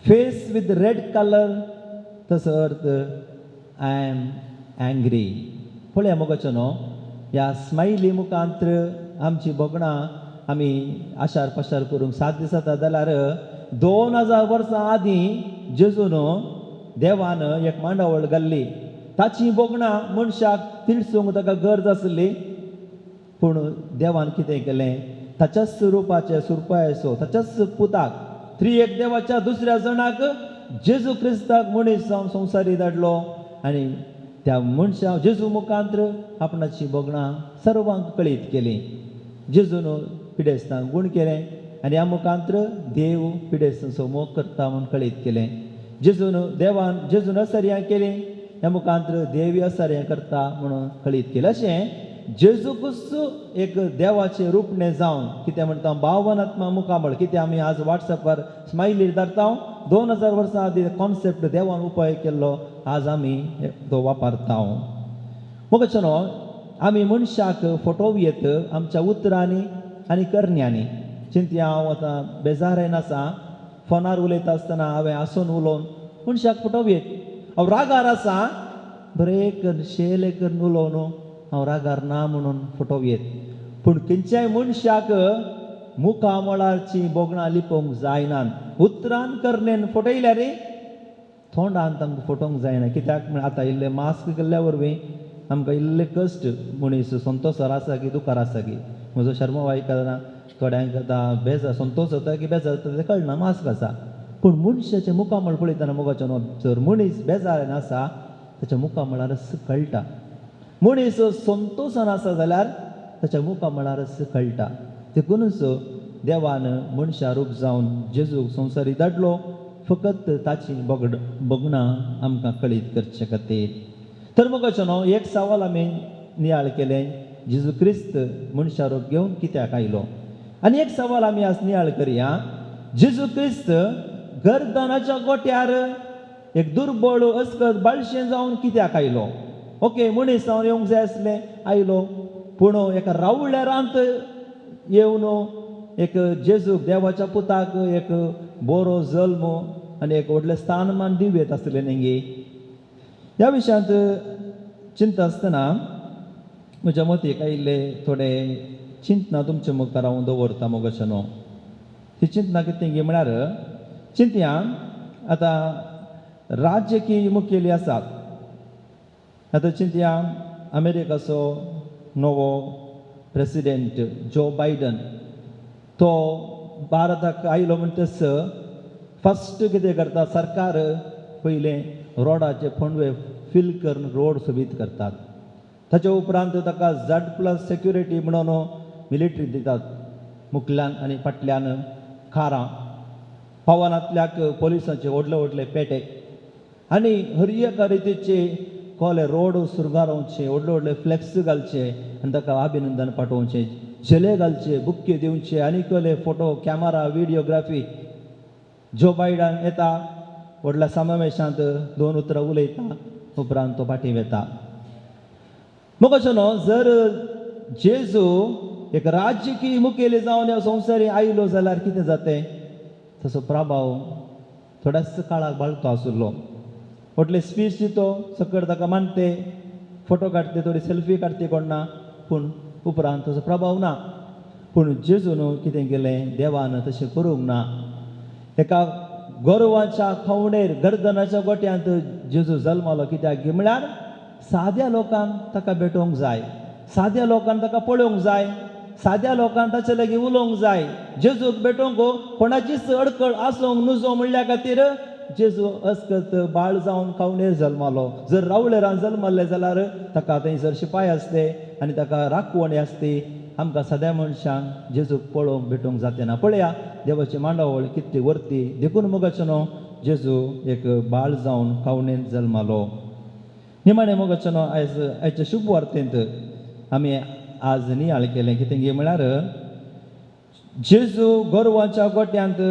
F: Face with red colour, ताचो अर्थ I am angry. पळया मोगाचो न्हू ह्या स्मायली मुखांत्र आमची भोगणां आमी आशार पाशार करूंक साध्य जाता. जाल्यार 2000 वर्सां आदीं जेजून देवान एक मांडावळ घाल्ली, ताची भोगणां मनशाक तिळसूंक ताका गरज आसली, पूण देवान कितें केलें, ताच्याच रुपाचे सुरपायचो ताच्याच पुताक त्रिएक देवाच्या दुसऱ्या जणाक जेजू क्रिस्ताक मनीस जावन संवसारी धाडलो आनी त्या मनशा जेजू मुखांत्र आपणाची भोगणां सर्वांक कळीत केली. जेजून पिडेस्तांक गूण केलें आनी ह्या मुखांत्र देव पिडेस्तांचो मोग करता म्हूण कळीत केलें. जेजून देवान जेजून असर्यां केली, ह्या मुखांत्र देवी असर्यां करता म्हणून कळीत केलें. अशें जेजूकूच एक देवाचें रूपणें जावन कितें म्हणटा भावनात्मक मुखामळ, कितें आमी आज वॉट्सएपार स्मायलीर धाडटा, 2000 वर्सां आदीं कॉन्सेप्ट देवान उपाय केल्लो आज आमी तो वापरता. मोगाचो न्हू आमी मनशाक फटोवं येत आमच्या उतरांनी आनी करण्यांनी. चिंतया हांव आतां बेजारान आसा, फोनार उलयता आसतना हांवें आसून उलोवन मनशाक फटोवं येत. हांव रागार आसा, बरें करून शेले करून उलोवन हांव रागार ना म्हणून फटोवं येत. पूण खंयच्याय मनशाक मुखामळाची भोगणां लिपोवंक जायना. उतरान करणेन फटयल्यार रे तोंडान तांकां फटोवंक जायना. कित्याक म्हळ्यार आतां इल्लें मास्क केल्ल्या वरवीं आमकां इल्ले कश्ट मनीस संतोसार आसा की दुखार आसा की. म्हजो शर्मा आयकतना थोड्यांक आतां बेजार संतोश जाता की बेजार जाता तें कळना, मास्क आसा. पूण मनशाचें मुखामळ पळयतना मोगाचो न्हू, जर मनीस बेजारान आसा ताच्या मुखामळारच कळटा. मनीस संतोशान आसा जाल्यार ताच्या मुखामळारच कळटा. देखूनच देवान मनशा रूप जावन जेजूक संवसारी धाडलो फकत ताची बगणां आमकां कळीत करचे खातीर. तर मोगाचो न्हू, एक सवाल आमी नियाळ केलें, जेजू क्रिस्त मनशा रूप घेवन कित्याक आयलो. आनी एक सवाल आमी आज नियाळ करया, जेजू क्रिस्त गर्दनाच्या गोट्यार एक दुर्बळ अस्कत बाळशें जावन कित्याक आयलो. ओके, मनीस जावन येवंक जाय आसलें, आयलो. पूण एका रावळ्या रांत येवन एक जेजूक देवाच्या पुताक एक बरो जल्म आनी एक व्हडलें स्थानमान दिवं येत आसलें न्ही. ह्या विशयांत चिंता आसतना म्हज्या मतीक आयिल्ले थोडे चिंतना तुमचे मुखार हांव दवरता मोगाचें न्हू. ती चिंतना कितें म्हळ्यार चिंतया आतां राजकीय मुखेली आसात. आतां चिंतया अमेरिकाचो नवो प्रेसिडेंट जो बायडन तो भारताक आयलो म्हणटच फस्ट कितें करता, सरकार पयलें रोडाचे फोंडवे फिल करून रोड सोबीत करतात. ताच्या उपरांत ताका झड प्लस सेक्युरिटी म्हणून मिलिटरी दितात, मुखल्यान आनी फाटल्यान कारां, पावनांतल्याक पोलिसांचे व्हडले व्हडले पेटे आनी हर एका रितीचे कोले रोड सुरगारोवचे, व्हडले व्हडले फ्लॅक्स घालचे आनी ताका अभिनंदन पाठोवचें, झेले घालचे, बुक्के दिवचे आनी कोले photo camera videography. Joe Biden येता व्हडल्या समावेशांत दोन उतरां उलयता, उपरांत तो फाटीं वता. मोगाचो न्हू, जर जेजू एक राजकीय मुखेली जावन ह्या संवसारी आयलो जाल्यार कितें जातें, तसो प्रभाव थोड्याच काळाक बाळतो आशिल्लो. व्हडले स्पीच दितो, सकयल ताका मानते, फोटो काडटे, थोडी सेल्फी काडटे कोण ना, पूण उपरांत तसो प्रभाव ना. पूण जेजून कितें केलें, देवान तशें करूंक ना. एका गोरवाच्या खवणेर गर्दनाच्या गोट्यांत जेजू जल्मालो. कित्याक म्हळ्यार साद्या लोकांक ताका भेटोवंक जाय, साद्या लोकांक ताका पळोवंक जाय, साद्या लोकांक ताचे लागीं उलोवंक जाय. जेजूक भेटोवंक कोणाचीच अडकळ आसूंक नुजो म्हणल्या खातीर जेजू अस्कत बाळ जावन खावणेर जल्मालो. जर रावळेरान जल्मल्ले जाल्यार ताका थंयसर शिपाय आसते आनी ताका राखवणी आसती. आमकां साद्या मनशांक जेजूक पळोवंक भेटोवंक जाते ना. पळया देवाची मांडावळ कितली वर्ती. देखून मोगाचो न्हू जेजू एक बाळ जावन खावणेंत जल्मालो. निमाणें मोगाचो न्हू, आयज आयच्या शुभ वार्तेंत आमी आज नियाळ केलें कितें गे म्हळ्यार जेजू गोरवाच्या गोट्यांत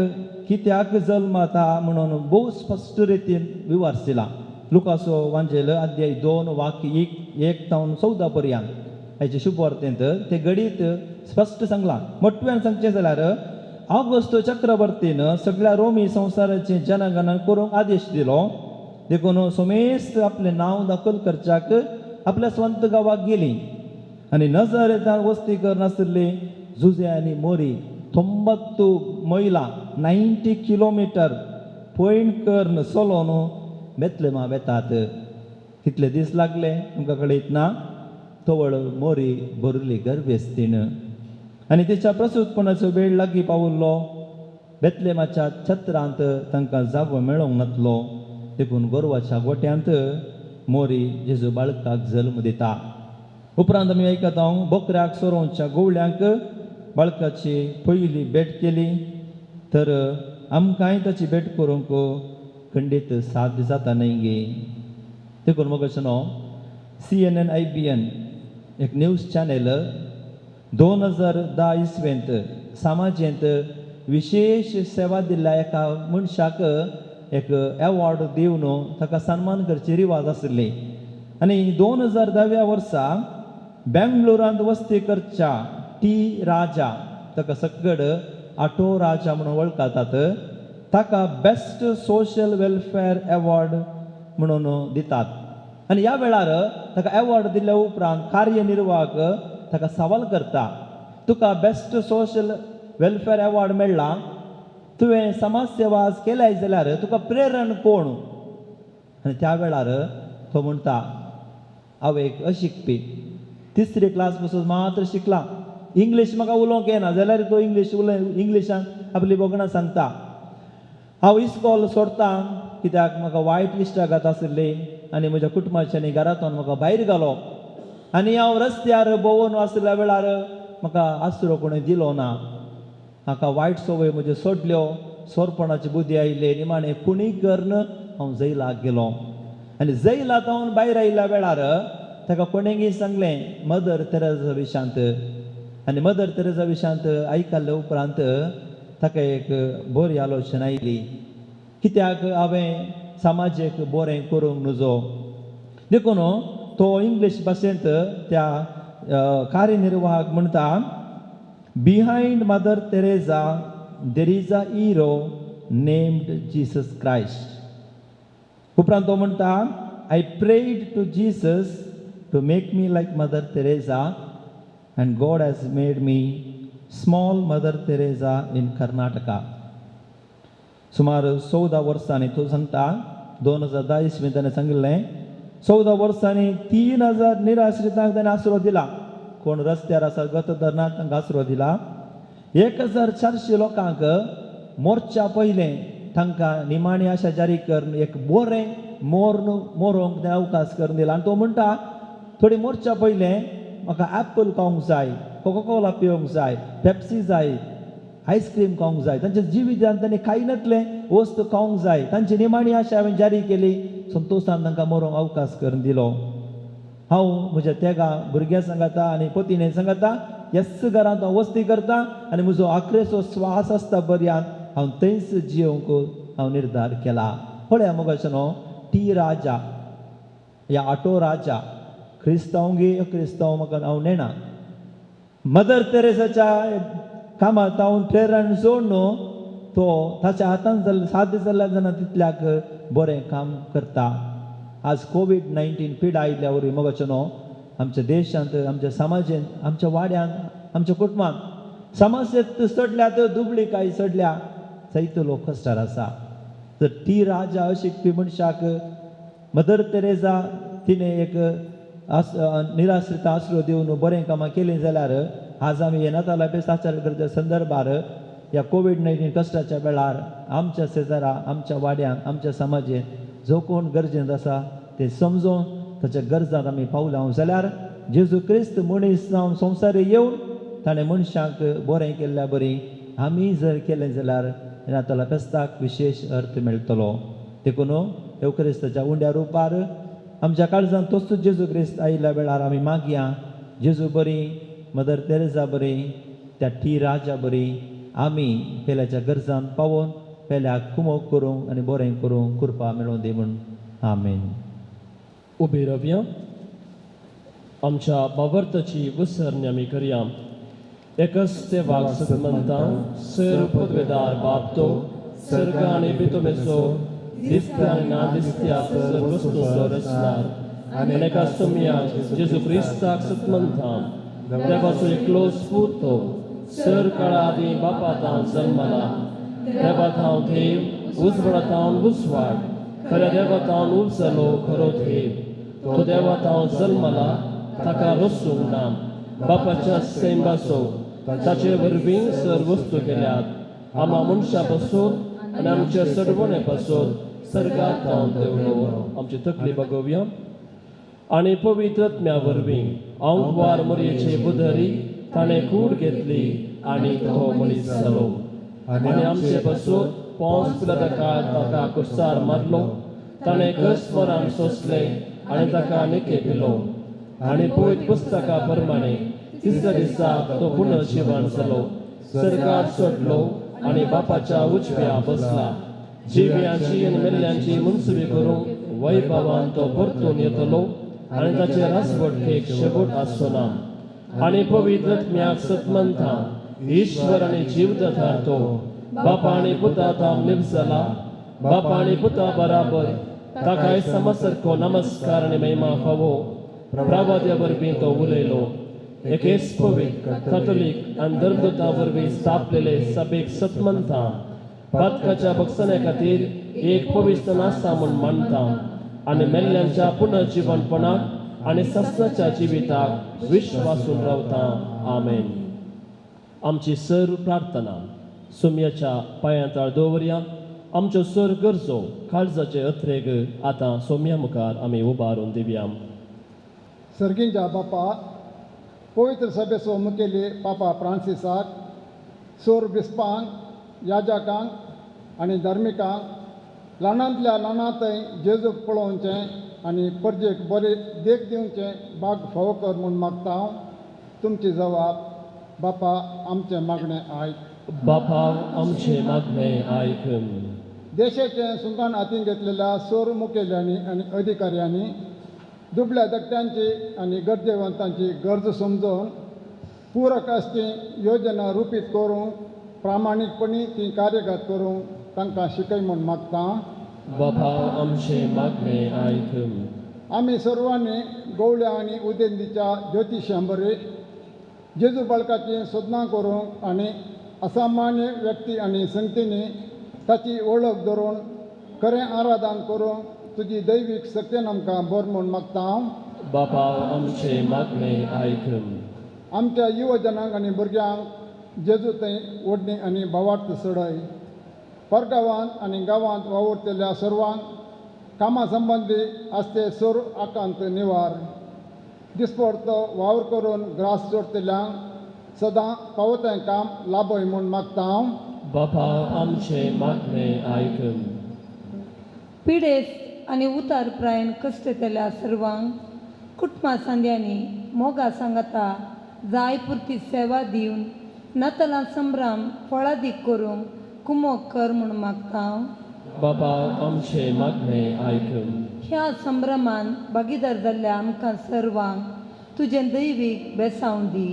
F: कित्याक जल्मता म्हणून भोव स्पश्ट रितीन विवार दिला. लुकासो वांजेल अध्याय 2 वाक्य 1 तावन 14 पर्यंत हाचे शुभ वार्तेंत ते गणीत स्पश्ट सांगलां. मोटव्यान सांगचें जाल्यार ऑगस्ट चक्रवर्तीन सगळ्या रोमी संवसाराचें जनगणन करूंक आदेश दिलो. देखून समेस्त आपलें नांव दाखल करच्याक आपल्या स्वंत गांवाक गेली आनी नजरेंतान वस्ती करनासली जुजे आनी मोरी 90 मैलां 90 किलोमिटर पयण करून चलोवन बेतलेमा वेतात. कितले दीस लागले तुमकां कळयत ना. तवळ मोरी भरली गर्भेस्तीन आनी तिच्या प्रसूतपणाचो वेळ लागीं पावल्लो. बेतलेमाच्या छत्रांत तांकां जागो मेळोंक नातलो. देखून गोरवाच्या गोट्यांत मोरी जेजू बाळकाक जल्म दिता. उपरांत आमी आयकता बोकऱ्याक सोरोवच्या गोवळ्यांक बाळकाची पयली भेट केली तर आमकांय ताची भेट करूंक खंडीत साध्य जाता न्हय गे. देखून मोगाचें न्हू, CNN IBN एक न्यूज चॅनल 2010 इसवेंत समाजेंत विशेश सेवा दिल्ल्या एका मनशाक एक एवॉर्ड दिवन ताका सन्मान करची रिवाज आशिल्ली. आनी 2010व्या वर्सा बेंगलोरांत वस्ती करच्या टी राजा ताका सगळ ऑटो राजा म्हणून वळखतात ताका बेस्ट सोशल वेलफेअर अवॉर्ड म्हणून दितात. आनी ह्या वेळार ताका अवॉर्ड दिल्या उपरांत कार्यनिर्वाहक ताका सवाल करता, तुका बेस्ट सोशल वेलफेअर अवॉर्ड मेळ्ळा, तुवें समाज सेवा आज केल्याय जाल्यार तुका प्रेरण कोण? आनी त्या वेळार तो म्हणटा, हांव एक अशिकपी, तिसरी क्लास पसून मात्र शिकला, इंग्लीश म्हाका उलोवंक येना जाल्यार तो इंग्लीश उलय इंग्लिशान आपली भोगणां सांगता. हांव इस्कॉल सोडटा कित्याक म्हाका वायट इश्टागत आशिल्ली आनी म्हज्या कुटुंबाच्यांनी घरांतून म्हाका भायर घालो आनी हांव रस्त्यार भोंवून आशिल्ल्या वेळार म्हाका आसरो कोणें दिलो ना. म्हाका वायट संवय म्हज्यो सोडल्यो, सोरपणाची बुद्धी आयली, निमाणें खुणी करून हांव जैलाक गेलो. आनी जैलांत भायर आयिल्ल्या वेळार ताका कोणेंगी सांगलें मदर तेरेजा विशांत, आनी मदर तेरेजा विशांत आयकल्ल्या उपरांत ताका एक बरी आलोचना आयली, कित्याक हांवें समाजेक बरें करूंक नुजो. देखून तो इंग्लीश भाशेंत त्या कार्यनिर्वाहक म्हणटा, behind Mother Teresa there is a hero named Jesus Christ. उपरांत तो म्हणटा, I prayed to Jesus to make me like Mother Teresa and God has made me small Mother Teresa in Karnataka. सुमार 14 वर्सांनी तो सांगता, 2010 इसवीन ताणें सांगिल्लें, 14 वर्सांनी 3000 निराश्रितांक ताणें आसरो दिला. कोण रस्त्यार आसा गत धरना तांकां आसरो दिला. 1400 लोकांक मोर्चा पयलें तांकां निमाणी आशा जारी करून एक बरें मोर्न मोरोंक ताणें अवकाश करून दिला. आनी तो म्हणटा, थोडी मोर्चा पयलें म्हाका एप्पल खावंक जाय, कोकोकोला पिवंक जाय, पेप्सी जाय, आयस्क्रीम खावंक जाय, तांच्या जिवितांत तांणी खायनातलें वस्तू खावंक जाय, तांची निमाणी आशा हांवें जारी केली, संतोशान तांकां मरोंक अवकाश करून दिलो. हांव म्हज्या तेगा भुरग्यां सांगाता आनी पतीणे सांगाता ह्याच घरांत हांव वस्ती करता आनी म्हजो आखरेचो स्वास आसता पर्यंत हांव थंयच जियोवंक हांव निर्धार केला. पळया मोगाचो न्हू टी राजा या ऑटो राजा, क्रिस्तांव गे क्रिस्तांव म्हाका हांव नेणा, मदर तेरेसाच्या कामात हांव प्रेरण जोड न्हू तो ताच्या हातान जाल्लें साध्य जाल्ल्या जाणा तितल्याक बरें काम करता. आज कोवीड-19 पिडा आयिल्ल्या वरवीं मोगाचो न्हू आमच्या देशांत, आमच्या समाजेंत, आमच्या वाड्यांत, आमच्या कुटुंबांत समस्येत चडल्या, त्यो दुबळी चडल्या, जायतो लोक कश्टार आसा. तर ती राजा अशिकपी मनशाक मदर तेरेजा तिणें एक निराश्रित आसरो दिवन बरें कामां केलीं जाल्यार आज आमी हे नातालां फेस्त आचरण करच्या संदर्भार ह्या कोवीड-19 कश्टाच्या वेळार आमच्या शेजारा, आमच्या वाड्यांत, आमच्या समाजेंत जो कोण गरजेंत आसा ते समजून ताच्या गरजांत आमी पावला जाल्यार जेजू क्रिस्त मनीस जावन संवसारी येवन ताणें मनशांक बरें केल्ल्या बरी आमी जर केलें जाल्यार नातालां फेस्ताक विशेश अर्थ मेळटलो. देखून येवक्रिस्ताच्या उंड्या रुपार आमच्या काळजांत तोच जेजू क्रिस्त आयिल्ल्या वेळार आमी मागया, जेजू बरी, मदर तेरेजा बरी, त्या टी राजा बरी आमी पेल्याच्या गरजांत पावोवन पेल्याक कुमोक करूंक आनी बरें करूंक कृपा मेळोवन दी म्हूण. आमेन.
D: उबी रावया, आमच्या बाबर्ताची विसरणी आमी करया. एकच देवाक सतमंता सर पदवेदार बाप तो सर्ग आनी पितुमेचो दिसत्या आनी ना दिसत्या सर वस्तूचो रचणार आनी एका सोम्या जेजू क्रिस्ताक सतमंता देवाचो एकलो पूत तो सर काळा आदीं बापा तावन जल्मला, देवा थावन देव, उजवाडा थावन उजवाड, खऱ्या देवा थावन उपजलो खरो देव, तो देवा थावन जल्मला, ताका रसूंक ना, बापाच्या सैंबाचो ताचे वरवीं सर वस्तू केल्यात, आमा मनशां पासून आनी आमच्या सडवणे पासून सर्गात थावन देवलो. आमची तकली बगोवया. आनी पवित्र आत्म्या वरवीं आंकवार मोरयेचे बुदरी ताणें कूड घेतली आनी तो मनीस जालो आनी आमचे पासून पोंस पिलाता ताका कुर्सार मारलो, ताणें कस मरण सोंसलें आनी ताका निके पिलो आनी पवित्र पुस्तका प्रमाणे तिसऱ्या दिसा तो पुनर्जिवन जालो, सर्गार सोडलो आनी बापाच्या उजव्या बसला, जिव्यांची आनी मेल्ल्यांची मुनसुबी करूंक वैभवान तो परतून येतलो आनी ताचे रासवटकेक शेवट आसचो ना. आनी पवित्र आत्म्याक सतमंता ईश्वर आनी जीव दातार तो बापा आनी पुता ताम निवसला बापा आनी पुता बराबर ताकाय समसारको नमस्कार आनी महिमा फावो प्रवाद्या वरवीं तो उलयलो एकेच पवित्र कॅथोलीक आनी धर्मदूता वरवीं स्थापलेले सभेक सतमनता पातकाच्या बक्षण्या खातीर एक पवित्र नासा म्हूण मानता आनी मेल्ल्यांच्या पुनर्जिवनपणाक आनी सस्नाच्या जिविताक विश्वासून रावता. आमेन. आमची सर्व प्रार्थना सोम्याच्या पांयांताळ दवरया. आमच्यो सर गरजो काळजाचे अत्रेग आतां सोम्या मुखार आमी उबारून दिवया.
G: सर्गींच्या बापा, पवित्र सभेचो मुखेली पापा फ्रांसिसाक, सोर बिस्पांक, याजकांक आनी धार्मिकांक ल्हानांतल्या ल्हानांतय जेजूक पळोवचें आनी परजेक बरे देख दिवचें बाग फावो कर म्हूण मागता हांव. तुमची जवाब बापा आमचें मागणें आयक.
D: बापा आमचें मागणें आयक.
G: देशाचें सुंकाण हातीन घेतलेल्या सोर मुखेल्यांनी आनी अधिकाऱ्यांनी दुबळ्या धाकट्यांची आनी गरजेवंतांची गरज समजून पूरक आसची योजना रुपीत करूंक प्रामाणीकपणी ती कार्यगत करूंक तांकां शिकय म्हूण मागता.
D: बापा आमचें मागणें आयक.
G: आमी सर्वांनी गवळ्या आनी उदेंतीच्या ज्योतिशां बरी जेजू बाळकाची सोदनां करूंक आनी असामान्य व्यक्ती आनी संगतींनी ताची वळख धरून खरें आराधन करूंक तुजी दैवीक शक्तीन आमकां बर म्हूण मागता हांव.
D: बापा आमचें मागणें आयक.
G: आमच्या युवजनांक आनी भुरग्यांक जेजू थंय ओडणी आनी भावार्थ चडय. परगांवांत आनी गांवांत वावुरतल्या सर्वांक कामा संबंदी आसते सोर आकांत निवार. दिसपडतो वावर करून ग्रास जोडटल्यांक सदां फावो तें काम लाभय म्हूण मागता हांव.
D: बापा आमचें मागणें आयक.
H: पिडेस्त आनी उतार प्रायन कश्टतल्या सर्वांक कुटुंबा सांद्यांनी मोगा सांगाता जाय पुरती सेवा दिवन नातालां संभ्राम फळादीक करूंक कुमोक कर म्हूण मागता.
D: बापा आमचें मागणें आयक.
H: ह्या संभ्रमान भागीदार जाल्ल्या आमकां सर्वांक तुजें दैवीक बेसांव दी.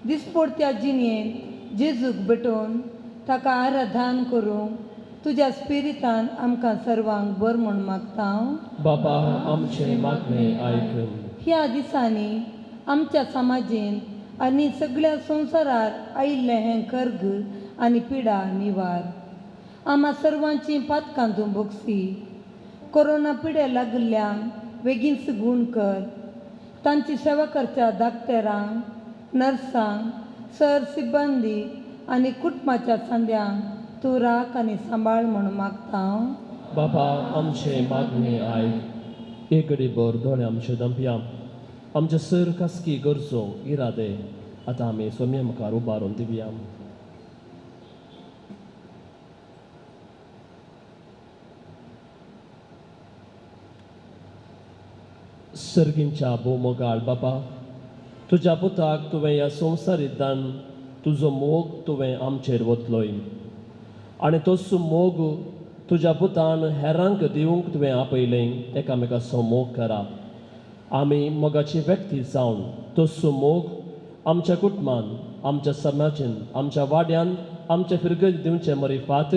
H: दिसपडत्या जिणयेंत जेजूक भेटोवन ताका आराधन करूंक तुज्या स्पिरितान आमकां सर्वांक बर म्हूण मागता.
D: बापा आमचें मागणें आयक.
H: ह्या दिसांनी आमच्या समाजेंत आनी सगळ्या संवसारार आयिल्लें हें कर्ग आनी पिडा निवार. आमा सर्वांची पातकां तूं भोगसी. कोरोना पिडे लागिल्ल्यांक बेगीनच गूण कर. तांची सेवा करच्या दाक्तेरांक, नर्सांक, सर सिब्बंदी आनी कुटुंबाच्या सांद्यांक तूं राख आनी सांबाळ म्हूण मागता.
D: बापा आमचें मागणें आयक. एक घडी भर दोळे आमचे दंपया. आमचे सर खासगी गरजो इरादे आतां आमी सोम्या मुखार उबारून दिवया. सर्गींच्या भोवमोगाळ बापा, तुज्या पुताक तुवें ह्या संवसारीत दान तुजो मोग तुवें आमचेर वतलोय आनी तोच मोग तुज्या पुतान हेरांक दिवंक तुवें आपयलें. एकामेकाचो मोग करा. आमी मोगाची व्यक्ती जावन तोच मोग आमच्या कुटुंबान, आमच्या समाजान, आमच्या वाड्यान, आमच्या फिरगज दिवचें मरी फात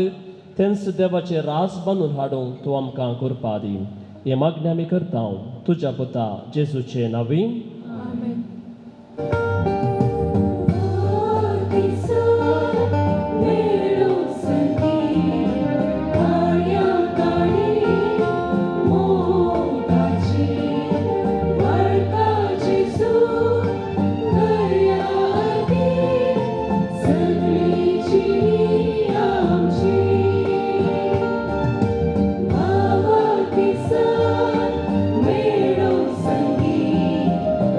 D: तेंच देवाचें रास बांदून हाडूंक तूं आमकां करपा दी. हें मागणें आमी करता तुज्या पुता जेजूचे नांवी.
I: मेळो संगीत।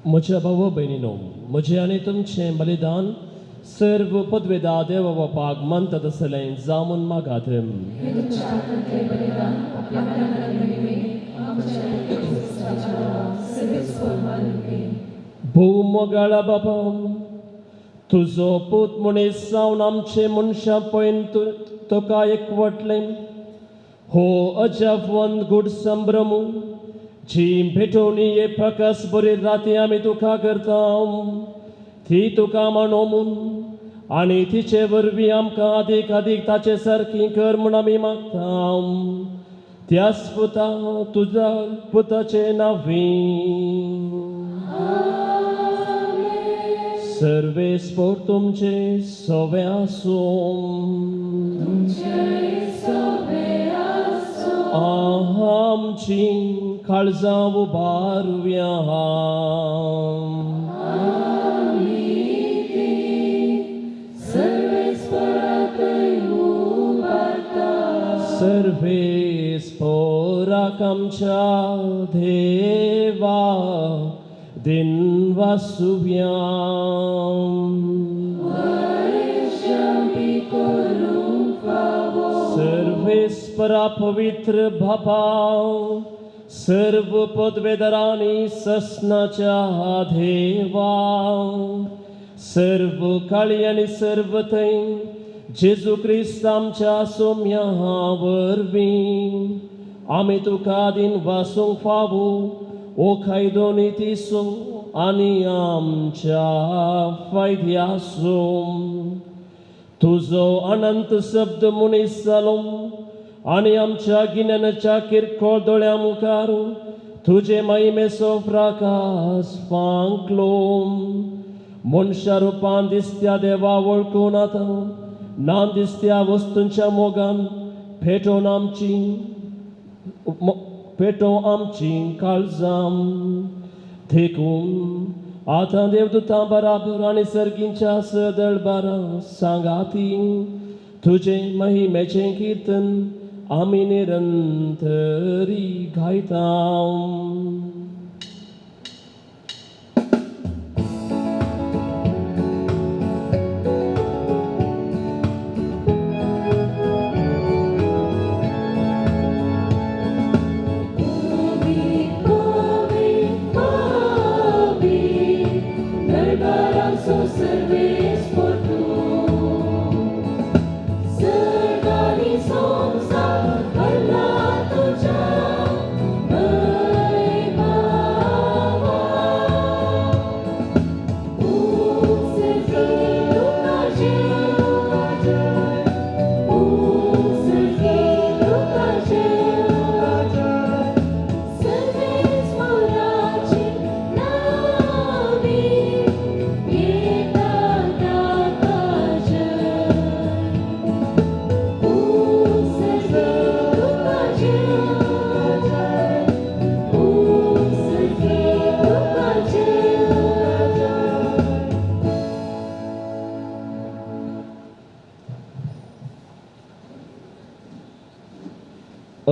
D: म्हज्या भाव भयणीनो, म्हजें आनी तुमचें बलिदान सर्व पदवेदा देव बापाक मानता तसलें जावन मागात. भोव मोगाळा बाबा, तुजो पूत मनीस जावन आमचे मनशां पळयन तुका एकवटलें. हो अजापवंत गूढ संभ्रम जी भेटवणी हे प्रकाश बरी राती आमी तुका करता ती तुका मानोवन आनी तिचे वरवीं आमकां आदीक आदीक ताचे सारकी कर म्हूण आमी मागता. त्याच पुता तुज्या पुताचे नांवी सर्वेस्पोर तुमचे सवे आसूं. आमची काळजां उबारुया. सर्वेस्पोराक आमच्या देवा दिनवासुया. सर्वेस्परा पवित्र बापा, सर्व पदवेदरांनी ससनाच्या देवा, सर्व काळी आनी सर्व थंय जेजू क्रिस्त आमच्या सोम्या वरवीं आमी तुका दिनवासूंक फावो ओ कायदो नितीचो आनी आमच्या फायद्याचो. तुजो अनंत शब्द मनीस जालो आनी आमच्या गिन्यानाच्या किरकोळ दोळ्यां मुखार तुजे महिमेचो प्रकाश फांकलो. मनशा रुपान दिसत्या देवा वळखून आतां ना दिसत्या वस्तूंच्या मोगान पेटोवन आमची पेटोवं आमची काळजां. देखून आतां देवदूतां बराबर आनी सर्गींच्या सदळ बारा सांगाती तुजें महिमेचें किर्तन आमी निरंतरी गायता.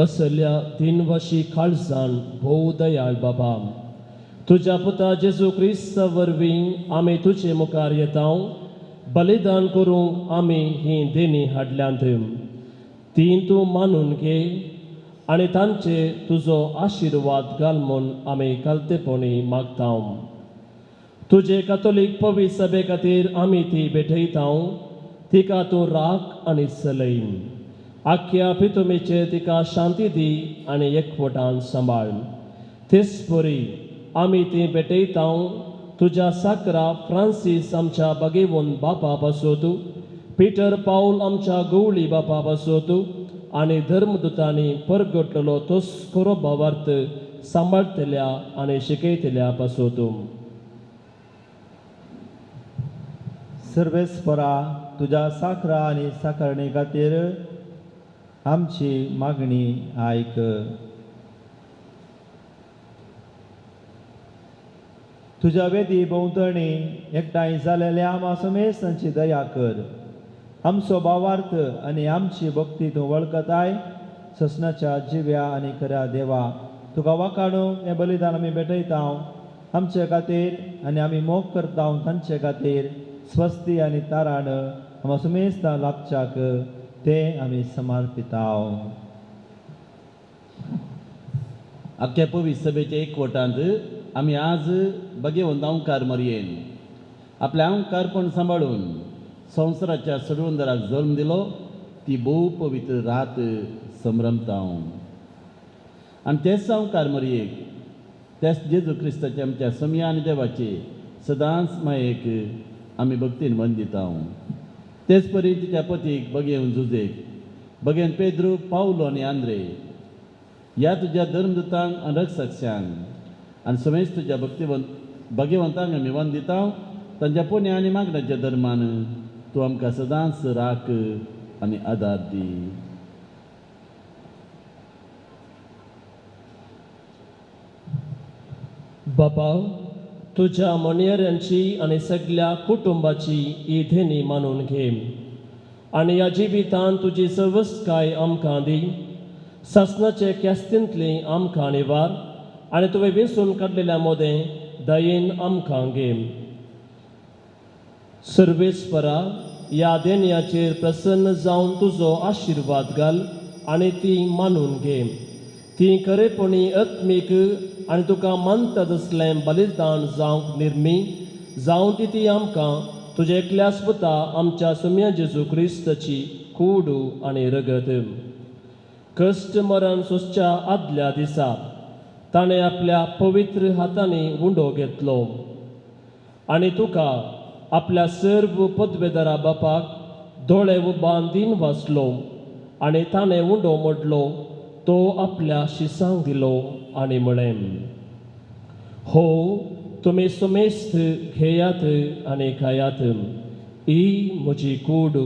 D: असल्या दिनवाशी काळजान भोव दयाळ बाबा, तुज्या पुता जेजू क्रिस्ता वरवीं आमी तुजे मुखार येता. बलिदान करूंक आमी ही देणी हाडल्यांत ती तूं मानून घे आनी तांचे तुजो आशिर्वाद घाल म्हूण आमी कालतेपणी मागता. तुजे कातोलीक पवित्र सभे खातीर आमी ती भेटयता. तिका तूं राख आनी चलय. आख्या पितुमेचेर तिका शांती दी आनी एकवटान सांबाळ. तेच परी आमी ती भेटयता तुज्या साकरा फ्रांसीस आमच्या बागेवन बापा पासत, पिटर पावल आमच्या गवळी बापा पासत आनी धर्मदुतांनी परगटलेलो तोच खरो भावार्थ सांबाळटल्या आनी शिकयतल्या पासत.
F: सर्वेस्परा तुज्या साकरा आनी साकारणे खातीर आमची मागणी आयक. तुज्या वेदी भोंवतणी एकठांय जालेल्या आमा समेस्तांची दया कर. आमचो भावार्थ आनी आमची भक्ती तूं वळखताय. ससनाच्या जिव्या आनी खऱ्या देवा, तुका वाखाणूंक हें बलिदान आमी भेटयता. आमचे खातीर आनी आमी मोग करता तांचे खातीर स्वस्ती आनी ताराण आमा सुमेस्ता लाभच्याक ते आमी समर्पिता.
B: आख्या पवित्र सभेच्या एकवटांत आमी आज भगेवंत अंकार मरयेन आपलें अंकारपण सांबाळून संवसाराच्या सोडवंदराक जल्म दिलो ती भोव पवित्र रात संभ्रमता. आनी तेच अंकार मरयेक तेच जेजू क्रिस्ताच्या आमच्या समया आनी देवाचे सदांच मायेक आमी भक्तीन वंदिता. तेच परी तिच्या पतीक बगेवन जुजेक बगेन पेद्रू पावलो आनी आंद्रे ह्या तुज्या धर्मदूतांक आनी रक्षांक आनी समेज तुज्या भक्तिवंत भगेवंतांक आमी वंदिता. तांच्या पुण्या आनी मागण्याच्या धर्मान तूं आमकां सदांच राख आनी आदार दी.
D: बापा, तुज्या मनयऱ्यांची आनी सगल्या कुटुंबाची ही धेनी मानून घे आनी ह्या जिवितांत तुजी सवसकाय आमकां दी. सासणाचे क्यास्तींतली आमकां निवार आनी तुवें वेंचून काडलेल्या मोदें दयेन आमकां घे. सर्वेस्परा, ह्या देणयाचेर प्रसन्न जावन तुजो आशिर्वाद घाल आनी ती मानून घे. ती खरेपणी आत्मीक आनी तुका मानता तसलें बलिदान जावंक निर्मी जावं ती ती आमकां तुज्या एकल्याच पुता आमच्या सुम्या जेजू क्रिस्ताची कूड आनी रगत. कश्ट मरण सोंसच्या आदल्या दिसा ताणें आपल्या पवित्र हातांनी उंडो घेतलो आनी तुका आपल्या सर्व पदवेदारा बापाक दोळे उबान दिन वाचलो आनी ताणें उंडो मोडलो तो आपल्या शिसांक दिलो आनी म्हळें, हो तुमी सुमेस्त घेयात आनी खायात, ही म्हजी कूड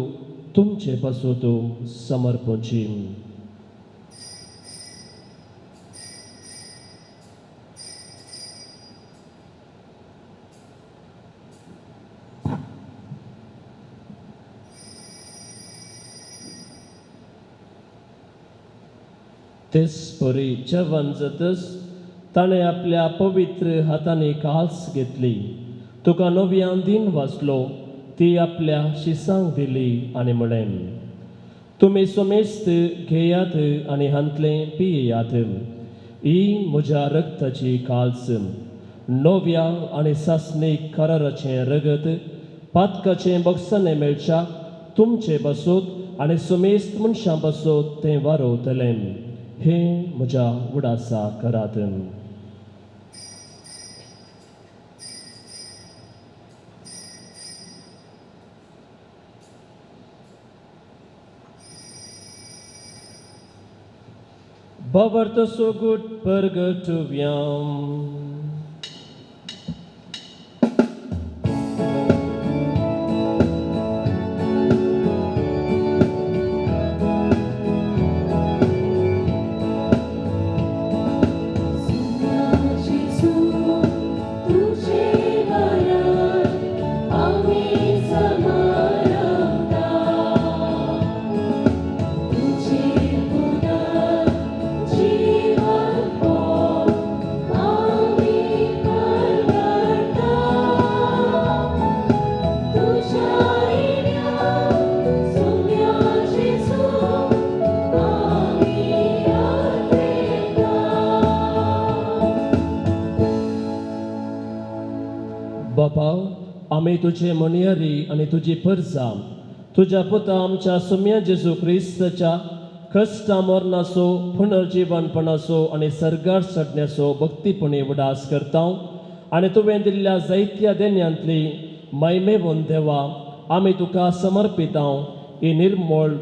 D: तुमचे पासून समर्पणची. तेच परी जेवण जातच ताणें आपल्या पवित्र हातांनी काल्स घेतली, तुका नव्यान दिन वाचलो, ती आपल्या शिसांक दिली आनी म्हळें, तुमी समेस्त घेयात आनी हांतलें पियेयात, ही म्हज्या रक्ताची काल्स, नव्या आनी सासणीक कराराचें रगत, पातकाचें बक्षाणें मेळच्या तुमचे पासून आनी समेस्त मनशां पासून तें वारवतलें. हे म्हज्या उडासा करात. बाबर्त सोगूट परगटुव्याम. बापा, आमी तुजे मणयारी आनी तुजी परजा तुज्या पुता आमच्या सुम्या जेजू क्रिस्ताच्या कश्टा मरणाचो पुनर्जीवनपणाचो आनी सर्गार चडण्याचो भक्तीपणी उडास करता आनी तुवें दिल्ल्या जायत्या देण्यांतली मैमेवन देवा आमी तुका समर्पिता ही निर्मळ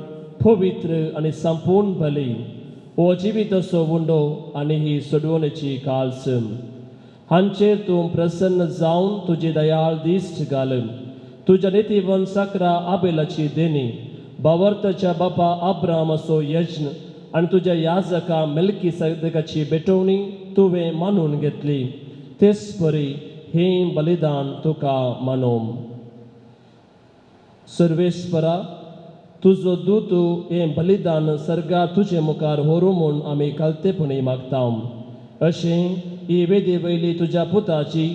D: पवित्र आनी संपूर्ण बली हो जिविताचो उंडो आनी ही सोडवणेची काल्स हांचेर तूं प्रसन्न जावन तुजी दयाळ दिश्ट घाल. तुज्या नितीवन साकरा आबेलाची देणी, बावर्ताच्या बापा आब्रामाचो यज्ञ आनी तुज्या याजका मेलकी सदकाची भेटवणी तुवें मानून घेतली. तेच परी हें बलिदान तुका मानोम. सर्वेस्परा, तुजो दूत हें बलिदान सर्गा तुजे मुखार व्हरूं म्हूण आमी कालतेपणी मागता. अशें ही वेदी वयली तुज्या पुताची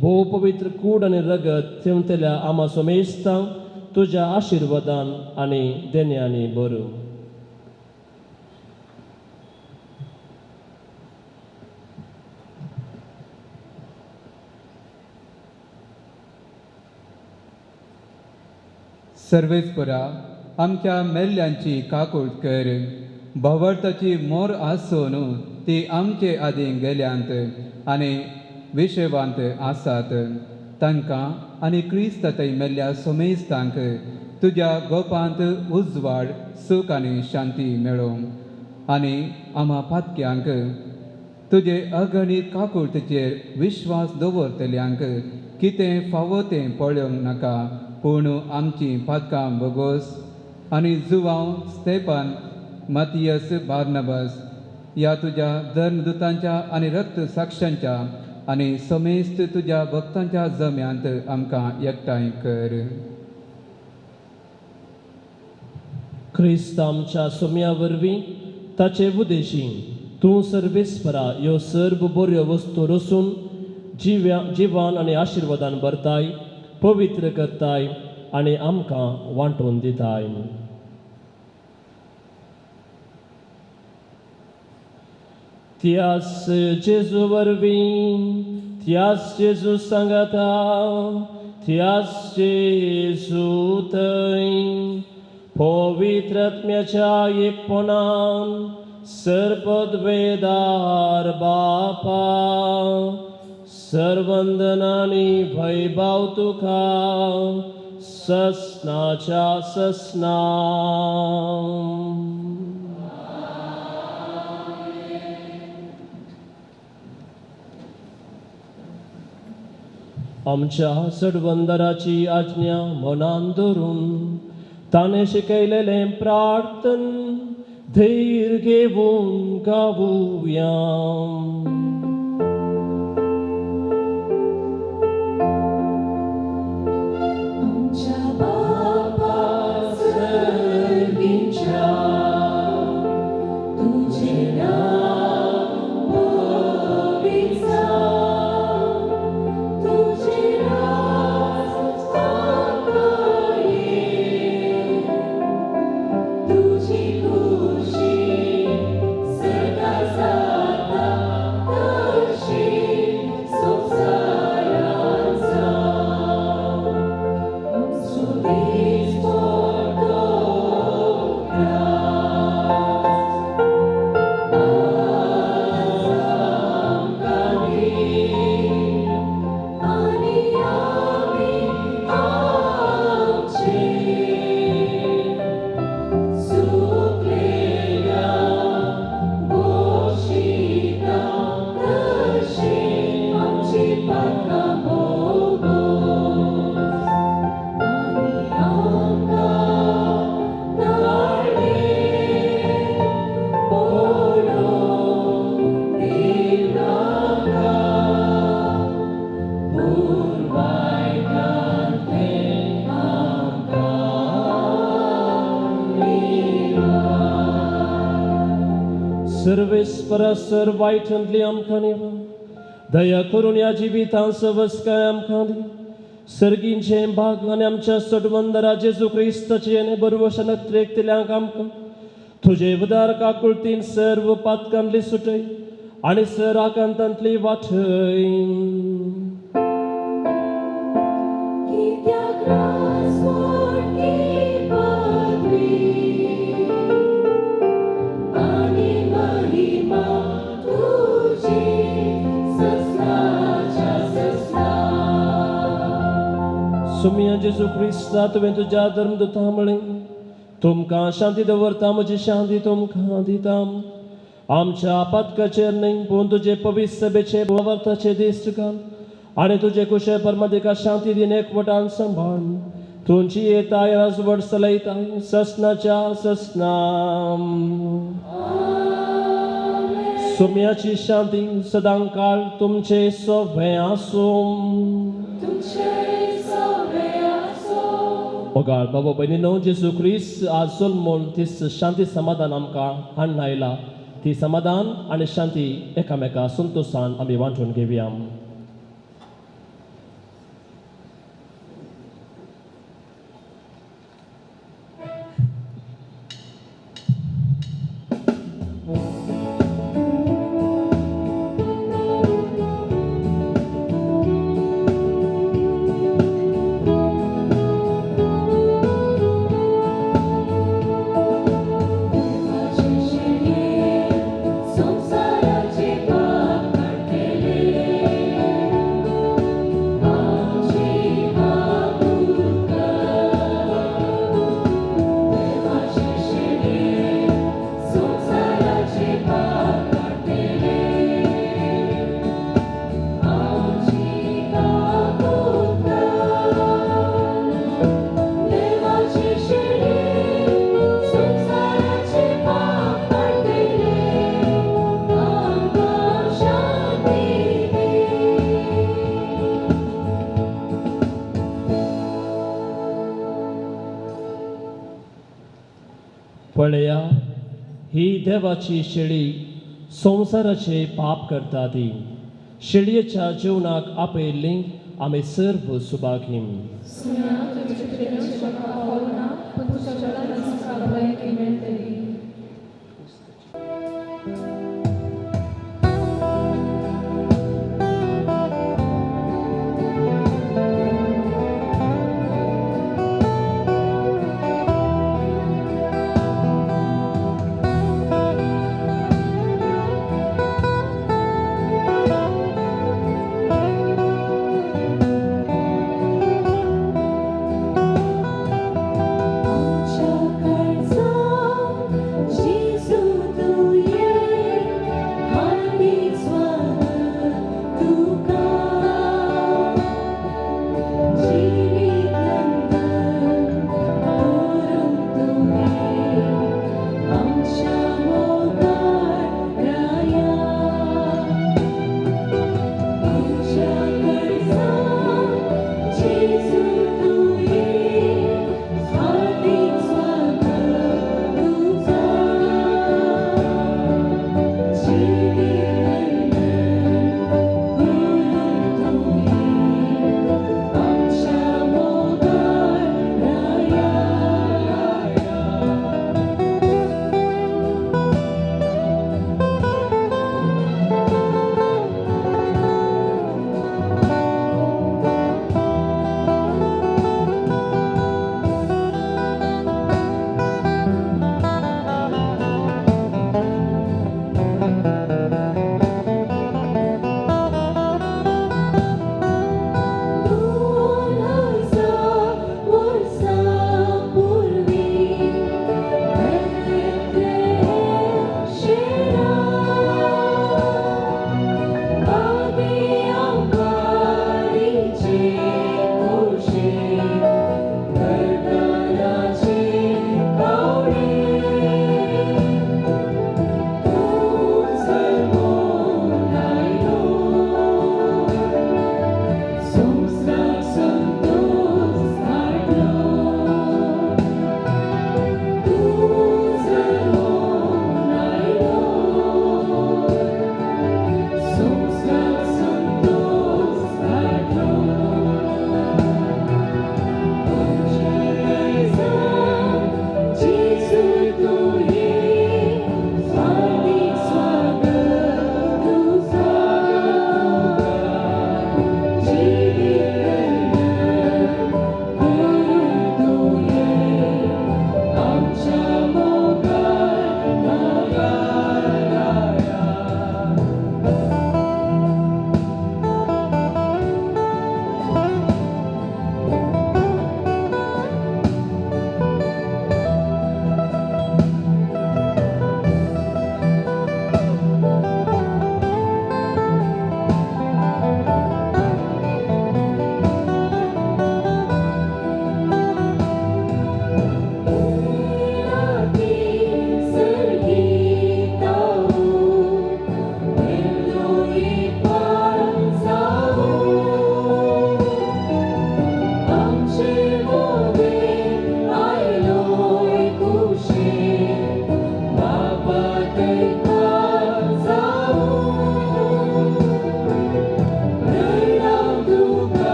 D: भोव पवित्र कूड आनी रगत थेंवतल्या आमा सोमेस्तांक तुज्या आशिर्वादान आनी देण्यांनी बरूं.
I: सर्वेस्परा आमच्या मेल्ल्यांची काकूट कर. भवर्थाची मोर आसून ती आमचे आदीं गेल्यांत आनी विशेवांत आसात तांकां आनी क्रिस्त थंय मेल्ल्या सोमेस्तांक तुज्या गोपांत उजवाड सूख आनी शांती मेळोवं आनी आमा पातक्यांक तुजे अगणीत काकुळतेचेर विश्वास दवरतल्यांक कितें फावो तें पळोवंक नाका पूण आमचीं पातकां भोगोस आनी जुवांव स्तेपान मातियस बार्नबस ह्या तुज्या धर्मदुतांच्या आनी रक्त साक्षांच्या आनी समेस्त तुज्या भक्तांच्या जम्यांत आमकां एकठांय कर.
D: क्रिस्त आमच्या सोम्या वरवीं ताचे उदेशी तूं सर्वेस्परा ह्यो सर्व बऱ्यो वस्तू रसून जिवान आनी आशिर्वादान भरताय, पवित्र करताय आनी आमकां वांटून दिताय. त्यास जेजू वरवीं, त्यास जेजू सांगाता, त्यास जेजू थंय पवित्र आत्म्याच्या एकपणान सर्पद्वेदार बापा सर्वंदनानी भयभाव तुका ससनाच्या ससना. आमच्या सडवंदराची आज्ञा मनान धरून ताणें शिकयलेलें प्रार्थन धैर्य घेवन गावुया. सर्वेस्परा सर वायटांतली आमकां निवा दया करून ह्या जिवितांत सवस्काय आमकां दी. सर्गींचें भाग आनी आमच्या सडवंदरा जेजू क्रिस्ताचें आनी बरवश नत्रेकतल्यांक आमकां तुजे उदार काकुळतीन सर्व पातकांतली सुटय आनी सर आकांतांतली वाटय. सुमिया जेजू क्रिस्ता तुवें तुज्या धर्मदुता म्हळें तुमकां शांती दवरता, म्हजी शांती तुमकां दिता. आमच्या पातकाचेर न्हय पूण तुजे पवित्र सभेचे भावार्थाचे दीस घाल आनी तुजे कुशे परमादिका शांती दिन एकवटान सांबाळ. तुमची येताय राजवट चलयताय ससनाच्या ससना. सुम्याची शांती सदांकाळ तुमचे सोबे आसूं. ओगाळ बाबा भयणीनो, जेजू क्रिस्त आज जल्मून तीस शांती समाधान आमकां हाडून आयला. ती समाधान आनी शांती एकामेका संतोशान आमी वांटून घेवया. पळया ही देवाची शेळी संवसाराचे पाप करता ती शेळयेच्या जेवणाक आपयल्ली आमी सर्व सुभागी.
J: आमच्या काळजाक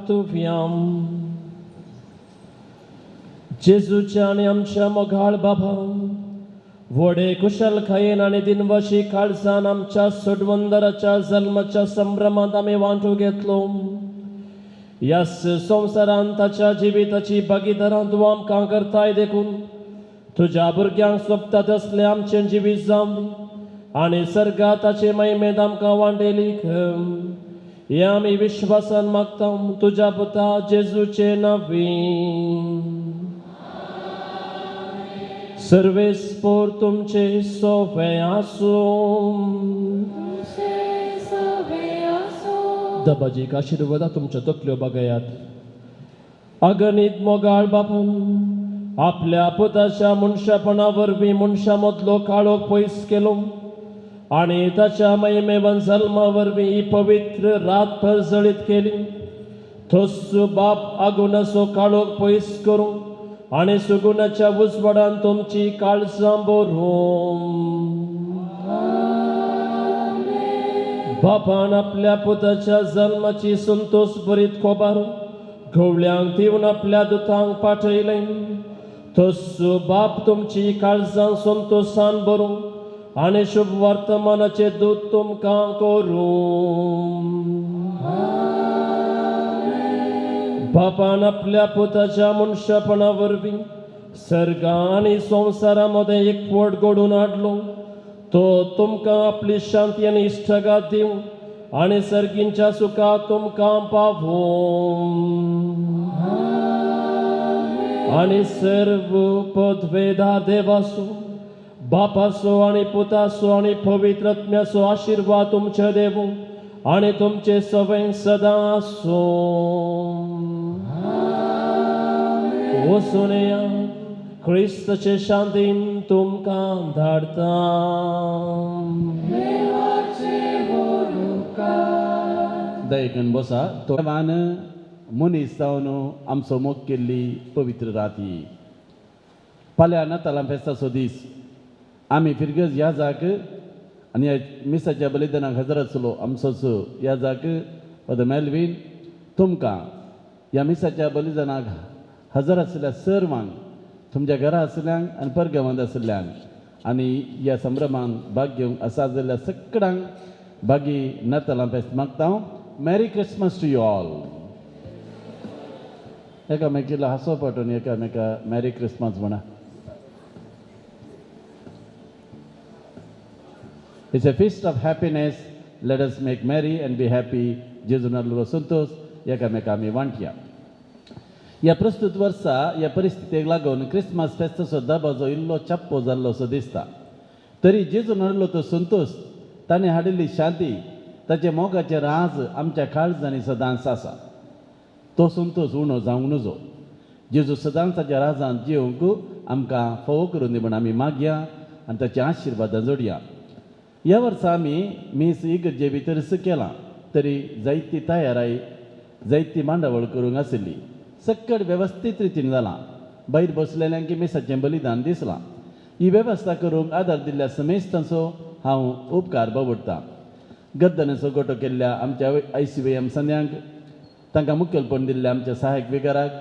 D: प्रार्थुया. जेजूच्या आनी आमच्या मोगाळ बाबा, व्हडे कुशलकायेन आनी दिनवाशी काळजान आमच्या सोडवंदराच्या जल्माच्या संभ्रमांत आमी वांटो घेतलो. ह्या संवसारांत ताच्या जिविताची भागीदारां तूं आमकां करताय देखून तुज्या भुरग्यांक सोबता तसलें आमचें जिवीत जावं आनी सर्गा ताचे महिमेंत आमकां वांटेली. हें आमी विश्वासान मागता तुज्या पुता जेजूचे नांवी. सर्वेस्पोर तुमचे सोवे आसूं. दबाजीक आशिर्वादा तुमच्या तकल्यो बघयात. अगणीत मोगाळ बापून आपल्या पुताच्या मनशापणा वरवीं मनशा मदलो काळोख पयस केलो आनी ताच्या महिमेवन जल्मा वरवीं ही पवित्र रात परजळीत केली. तोच बाप आगुनाचो काळोख पयस करूं आनी सुगुणाच्या उजवाडान तुमची काळजां भरूं. बापान आपल्या पुताच्या जल्माची संतोष भरीत खबर गवळ्यांक दिवन आपल्या दुतांक पाठयलें. तोच बाप तुमची काळजां संतोशान भरूं आनी शुभ वर्तमानाचे दूत तुमकां करूं. बापान आपल्या पुताच्या मनशापणा वरवीं सर्गा आनी संवसारा मदें एकवट घडोवन हाडलो. तो तुमकां आपली शांती आनी इश्टागत दिवं आनी सर्गींच्या सुखा तुमकां पावों. आनी सर्व पदवेदार देवाचो बापाचो आनी पुताचो आनी पवित्र आत्म्याचो आशिर्वाद तुमचे देवूं आनी तुमचे सवय सदां आसूं. वचुनया क्रिस्ताचे शांतीन तुमकां धाडटा.
B: दयेकन बसा. तो देवान मनीस जावन आमचो मोग केल्ली पवित्र राती. फाल्यां नातालां फेस्ताचो दीस. आमी फिरगज ह्या जाक आनी ह्या मिसाच्या बलिदानाक हजर आसलो आमचोच ह्या जाक फादर मेलवीन तुमकां ह्या मिसाच्या बलिदानाक हजर आशिल्ल्या सर्वांक, तुमच्या घरा आशिल्ल्यांक आनी परगांवांत आशिल्ल्यांक आनी ह्या संभ्रमांक भाग घेवंक आसा जाल्ल्या सगळ्यांक भागी नातालां फेस्त मागता हांव. Merry Christmas to you all. एकामेकीला हांसो पाठोवन एकामेका मॅरी क्रिसमस म्हणा. It's a feast of happiness. Let us make merry and be happy. जेजू नाल्लो संतोष एकामेका आमी वांटया. ह्या प्रस्तुत वर्सा ह्या परिस्थितीक लागून क्रिसमस फेस्ताचो दबाजो इल्लो चप्पो जाल्लो असो दिसता. तरी जेजू नाल्लो तो संतोष, ताणें हाडिल्ली शांती, ताचे मोगाचे राज आमच्या काळजांनी सदांच आसा. तो संतोष उणो जावंक नजो. जेजू सदांच ताच्या राजांत जिवंक आमकां फावो करून दी म्हण आमी मागया आनी ताच्या आशिर्वादां जोडया. ह्या वर्सा आमी मीस इगर्जे भितरच केलां तरी जायती तयाराय जायती मांडावळ करूंक आशिल्ली. सक्कड वेवस्थीत रितीन जालां. भायर बसलेल्यांक मिसाचें बलिदान दिसलां. ही वेवस्था करूंक आदार दिल्ल्या समेस्तांचो हांव उपकार बावडटां. गर्दनाचो गोटो केल्ल्या आमच्या ICVM संद्यांक, तांकां मुखेलपण दिल्ल्या आमच्या सहायक विगाराक,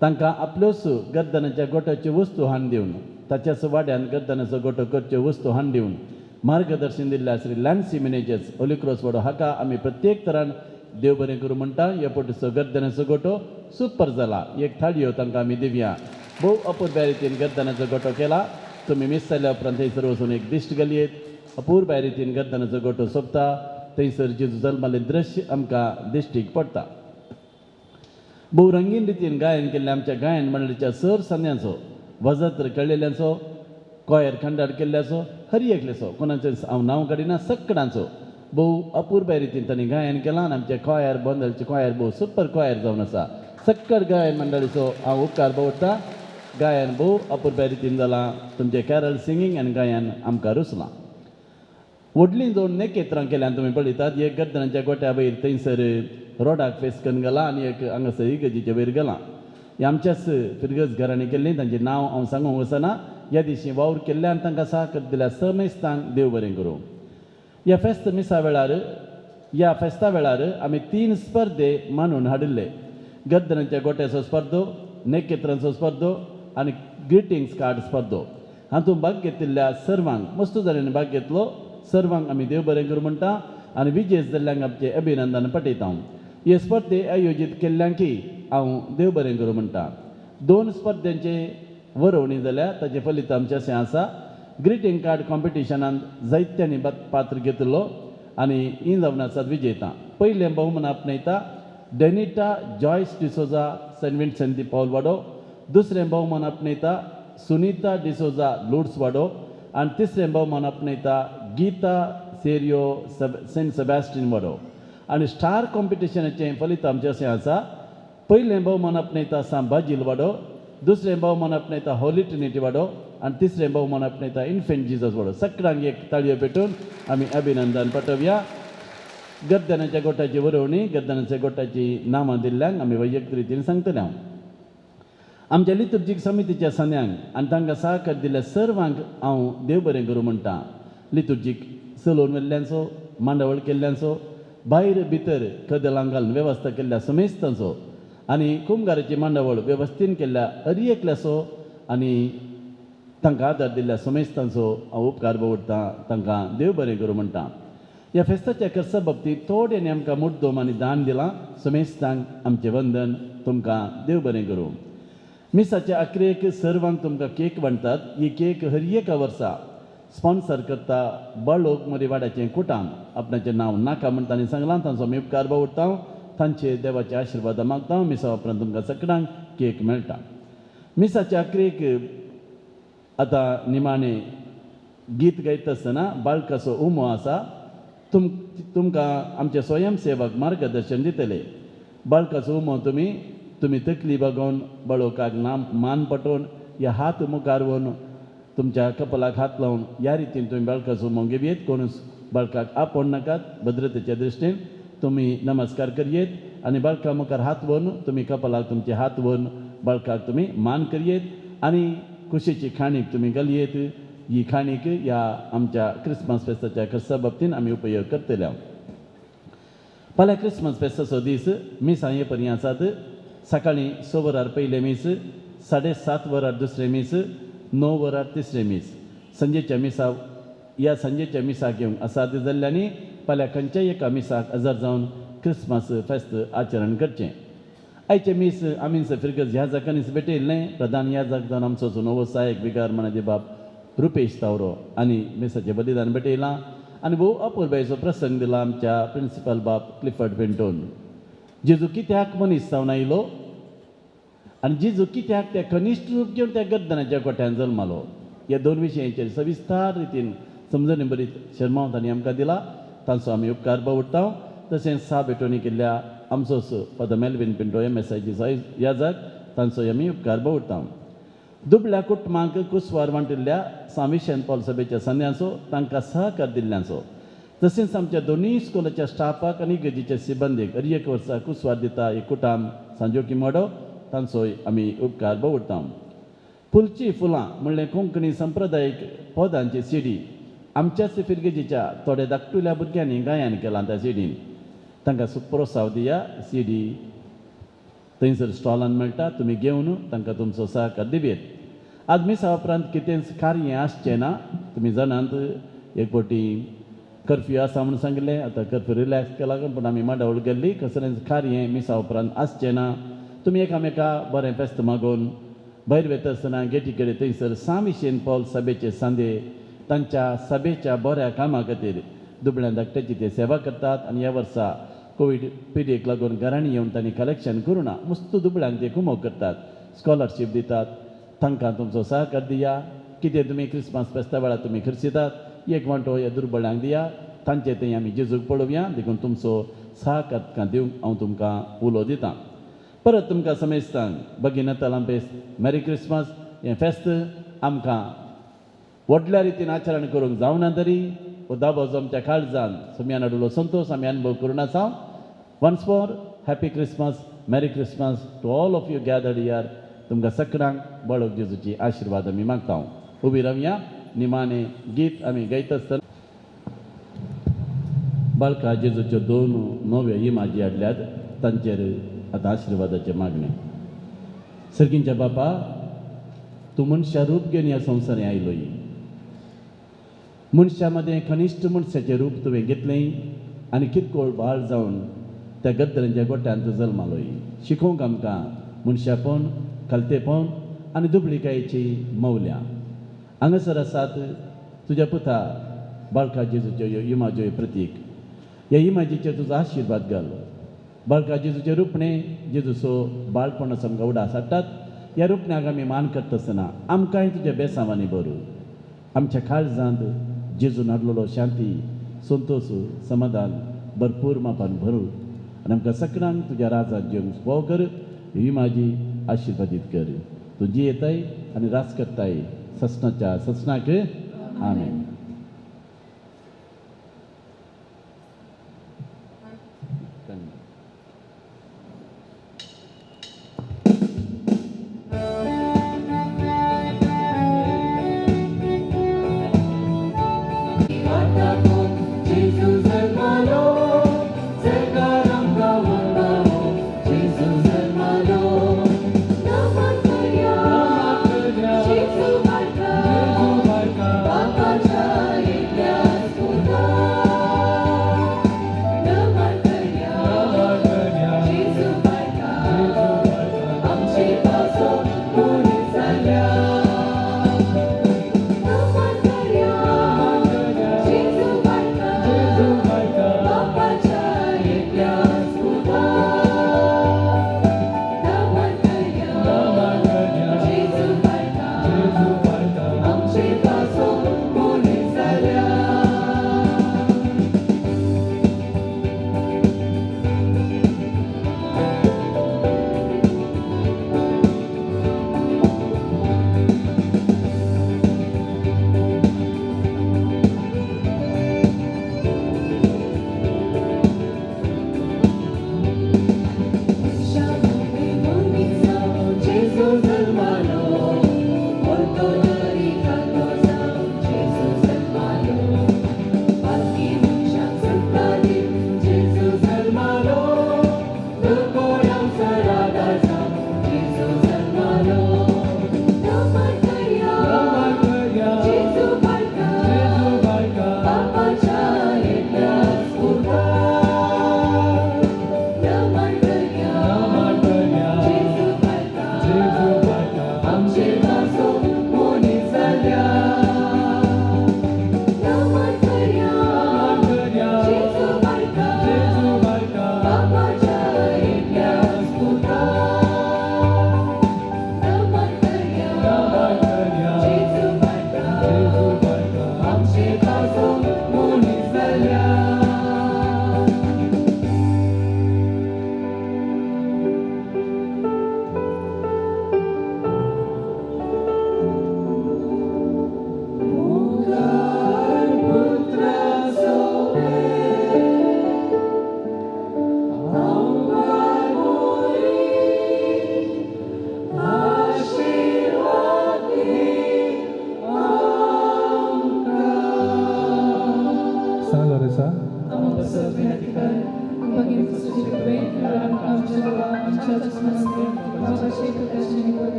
B: तांकां आपल्योच गर्दनाच्या गोट्याच्यो वस्तू हाडून दिवन ताच्याच वाड्यान गर्दनाचो गोटो करच्यो वस्तू हाडून दिवन मार्गदर्शन दिल्ल्या श्री लॅन्सी मिनेजर्स होलीक्रॉस वाडो हाका आमी प्रत्येक तरान देव बरें करूं म्हणटा. ह्या पटीचो गर्दनाचो गोटो सुपर जाला. एक थाळयो तांकां आमी दिवया. भोव अपुरबाय रितीन गर्दनाचो गोटो केला. तुमी मीस जाल्या उपरांत थंयसर वचून एक दिश्ट घालयेत. अपुरबाय रितीन गर्दनाचो गोटो सोंपता. थंयसर जेजू जल्मालें दृश्य आमकां दिश्टीक पडटा. भोव रंगीन रितीन गायन केल्ल्या आमच्या गायन मंडळीच्या सर संद्यांचो, वजत्र कळिल्ल्यांचो, कॉयर खंडार केल्ल्याचो, हर एकल्याचो, कोणाचें हांव नांव काडिना, सगळ्यांचो भोव अपुरबाय रितीन तांणी गायन केलां. आनी आमचे कॉयर बोंदलचे कॉयर भोव सुपर कॉयर जावन आसा. सक्कड गायन मंडळीचो हांव उपकार बावडटा. गायन भोव अपुरबाय रितीन जालां. तुमचें कॅरल सिंगींग आनी गायन आमकां रुचलां. व्हडलीं दोन नेकेत्रां केल्यान तुमी पळयतात. एक गर्दनाच्या गोट्या वयर थंयसर रोडाक फेस करून गेलां आनी एक हांगासर इगर्जेच्या वयर गेलां. हें आमच्याच फिरगज घरांनी केल्लीं. तांचें नांव हांव सांगूंक वचना. ह्या दिशी वावर केल्ल्यान तांकां सहकार दिल्या समेस्तांक देव बरें करूं. ह्या फेस्त मिसा वेळार, ह्या फेस्ता वेळार आमी 3 स्पर्धे मानून हाडिल्ले. गर्दनाच्या गोट्याचो स्पर्धो, नेकेत्रांचो स्पर्धो आनी ग्रिटिंग्स कार्ड स्पर्धो. हातूंत भाग घेतिल्ल्या सर्वांक मस्त जाणांनी भाग घेतलो. सर्वांक आमी देव बरें करूं म्हणटा आनी विजय जाल्ल्यांक आमचें अभिनंदन पटयता. हे स्पर्धे आयोजीत केल्ल्यांकय हांव देव बरें करूं म्हणटा. 2 स्पर्ध्यांचे वरोवणी जाल्या ताचें फलितांश अशें आसा. ग्रिटींग कार्ड कॉम्पिटिशनांत जायत्यांनी पात्र घेतिल्लो आनी ही जावन आसात विजेता. पयलें बहुमान आपणयता Denita Joyce D'Souza, Saint Vincent de Paul वाडो. दुसरें बहुमान आपणयता सुनीता डिसोजा, लुड्स वाडो. आनी तिसरें बहुमान आपणयता गीता सेरियो, सेंट सेबॅस्टीन वाडो. आनी स्टार कॉम्पिटिशनाचें फलितांश अशें आसा. पयलें बहुमान आपणयता सांत बाजील वाडो, दुसरें बहुमान आपणयता होली ट्रिनिटी वाडो आनी तिसरें बहुमान आपणयता इन्फेंट जिजस वाडो. सगळ्यांक एक ताळयो पेटून आमी अभिनंदन पाठोवया. गर्दनाच्या गोटाची वरोवणी, गर्दनाच्या गोटाची नामां दिल्ल्यांक आमी वैयक्तीक रितीन सांगतले. हांव आमच्या लितुर्जीक समितीच्या सन्यांक आनी तांकां सहकार दिल्ल्या सर्वांक हांव देव बरें करूं म्हणटा. लितुर्जीक चलोवन व्हेल्ल्यांचो, मांडावळ केल्ल्यांचो, भायर भितर कदेलां घालून वेवस्था केल्ल्या समेस्तांचो आनी कुमगाराची मांडावळ वेवस्थीन केल्ल्या हर एकल्याचो आनी तांकां आदार दिल्ल्या समेस्तांचो हांव उपकार बावडटा. तांकां देव बरें करूं म्हणटा. ह्या फेस्ताच्या खर्चा बाबतींत थोड्यांनी आमकां मुड्डोम आनी दान दिलां. समेस्तांक आमचें वंदन. तुमकां देव बरें करूं. मिसाच्या अकरेक सर्वांक तुमकां केक वांटतात. ही केक हर एका वर्सा स्पॉन्सर करता बाळोक मरीवाड्याचें कुटाम. आपणाचें नांव नाका म्हूण तांणी सांगलां. तांचो आमी उपकार बावडटा. तांचे देवाचे आशिर्वाद मागता. मिसा उपरांत तुमकां सगळ्यांक केक मेळटा. मिसाच्या अकरेक आतां निमाणें गीत गायता आसतना बाळकाचो उमो आसा. तुमकां आमचे स्वयंसेवक मार्गदर्शन दितले. बाळकाचो उमो तुमी तकली बागोवन बाळोकाक नाम मान पटोवन या हात मुखार व्हरून तुमच्या कपलाक हात लावन ह्या रितीन तुमी बाळकाचो उमो घेवयेत. कोणूच बाळकाक आपोवन नाकात. भद्रतेच्या दृश्टीन तुमी नमस्कार करयेत आनी बाळका मुखार हात व्हरून तुमी कपलाक तुमचे हात व्हरून बाळकाक तुमी मान करयेत आनी कुशीची खाणीक तुमी घालयेत. ही खाणीक ह्या आमच्या क्रिसमस फेस्ताच्या खर्चा बाबतीन आमी उपयोग करतले. फाल्यां क्रिसमस फेस्ताचो दीस मिसां हे पर्यंत आसात. सकाळीं 6 वरार पयलें मीस, 7:30 वरार दुसरें मीस, 9 वरार तिसरें मीस. संजेच्या मिसा ह्या संजेच्या मिसाक येवंक असाध्य जाल्ल्यांनी फाल्यां खंयच्याय एका मिसाक हजर जावन क्रिसमस फेस्त आचरण करचें. आयचें मीस आमीन फिरगज ह्या जाकांनीच भेटयल्लें. प्रधान ह्या जाक जावन आमचो नवो सहायक विगार म्हणादी बाब रुपेश तावरो आनी मिसाचें बलिदान भेटयलां आनी भोव अपुरबायेचो प्रसंग दिला आमच्या प्रिंसिपल बाब क्लिफर्ड पिंटोन. जेजू कित्याक मनीस जावन आयलो आनी जेजू कित्याक त्या कनिश्ठ रूप घेवन त्या गर्दनाच्या कोट्यान जल्मालो ह्या 2 विशयांचेर सविस्तार रितीन समजणी बरीत शर्माव तांणी आमकां दिला. तांचो आमी उपकार बावडटा. तशेंच सा भेटवणी केल्ल्या आमचोच फादर मेलवीन पिंटो MSIG याजक तांचो आमी उपकार बावडटा. दुबळ्या कुटुंबांक कुसवार वांटिल्ल्या सांत विसेंत पावल सभेच्या संद्यांचो तांकां सहकार दिल्ल्यांचो तशेंच आमच्या दोनूय स्कुलाच्या स्टाफाक आनी इगर्जेच्या सिबंदीक हर एक वर्सा कुसवार दिता एक कुटाम सांजोकी मोडो तांचोय आमी उपकार बावडटा. फुलची फुलां म्हणलें कोंकणी संप्रदायीक पदांची सिडी आमच्याच फिरगेजीच्या थोड्या धाकटुल्या भुरग्यांनी गायन केलां. त्या सिडीन तांकां प्रोत्साव दिया. सिडी थंयसर स्टॉलान मेळटा, तुमी घेवन तांकां तुमचो सहकार दिवयेत. आज मिसा उपरांत कितेंच कार्य आसचें ना. तुमी जाणात एक फावटी कर्फ्यू आसा म्हूण सांगिल्लें, आतां कर्फ्यू रिलॅक्स केला पूण आमी मांडावळ गेल्ली. कसलेंच कार्य मिसा उपरांत आसचें ना. तुमी एकामेका बरें फेस्त मागोवन भायर वता आसतना गेटी कडेन थंयसर सांत विसेंत पावल सभेचे सांदे तांच्या सभेच्या बऱ्या कामा खातीर दुबळ्या धाकट्याची ते सेवा करतात आनी ह्या वर्सा कोवीड पिरियडीक लागून घरांनी येवन तांणी कलेक्शन करूं ना. मस्त दुबळ्यांक ते कुमोक करतात, स्कॉलरशीप दितात. तांकां तुमचो सहकार दिया. कितें तुमी क्रिसमस फेस्ता वेळार तुमी खर्चितात एक वांटो ह्या दुर्बळ्यांक दिया. तांचे थंय आमी जेजूक पळोवया. देखून तुमचो सहकार दिवंक हांव तुमकां उलो दितां. परत तुमकां समेस्तांक बगी नातालां फेस्त, मॅरी क्रिसमस हें फेस्त आमकां व्हडल्या रितीन आचरण करूंक जावना तरी हो दाबोजो आमच्या काळजान सोम्यान हाडलो संतोश आमी अनुभव करून आसा. Once more happy Christmas, merry Christmas to all of you gathered here. तुमकां सगळ्यांक बाळक जेजूची आशिर्वाद आमी मागता. उबी रावया. निमाणें गीत आमी गायता आसतना बाळका जेजूच्यो 2 नव्यो इमाजी हाडल्यात. तांचेर आतां आशिर्वादाचें मागणें. सर्गींच्या बापा, तूं मनशा रूप घेवन ह्या संवसारांत आयलोय. मनशा मदें कनिश्ठ मनशाचें रूप तुवें घेतलें आनी किरकोळ बाळ जावन त्या गद्दरांच्या गोट्यांत तूं जल्मालोय. शिकोवंक आमकां मनशापण, खालतेपण आनी दुबळिकायेची मौल्यां. हांगासर आसात तुज्या पुता बाळका जेजूच्यो ह्यो इमाज्यो प्रतीक. ह्या इमाजीचेर तुजो आशिर्वाद घाल. बाळका जेजूचें रुपणें जेजूचो बाळपणाचो आमकां उडास हाडटात. ह्या रुपण्याक आमी मान करता आसतना आमकांय तुज्या बेसांवांनी भर. आमच्या काळजांत जेजून हाडलेलो शांती, संतोश, समाधान भरपूर मापान भरू आनी आमकां सगळ्यांक तुज्या राजांत जेवंक फावो कर. ही माझी आशिर्वादीत कर. तूं जियेताय आनी राज करताय ससनाच्या ससनाक. आमेन.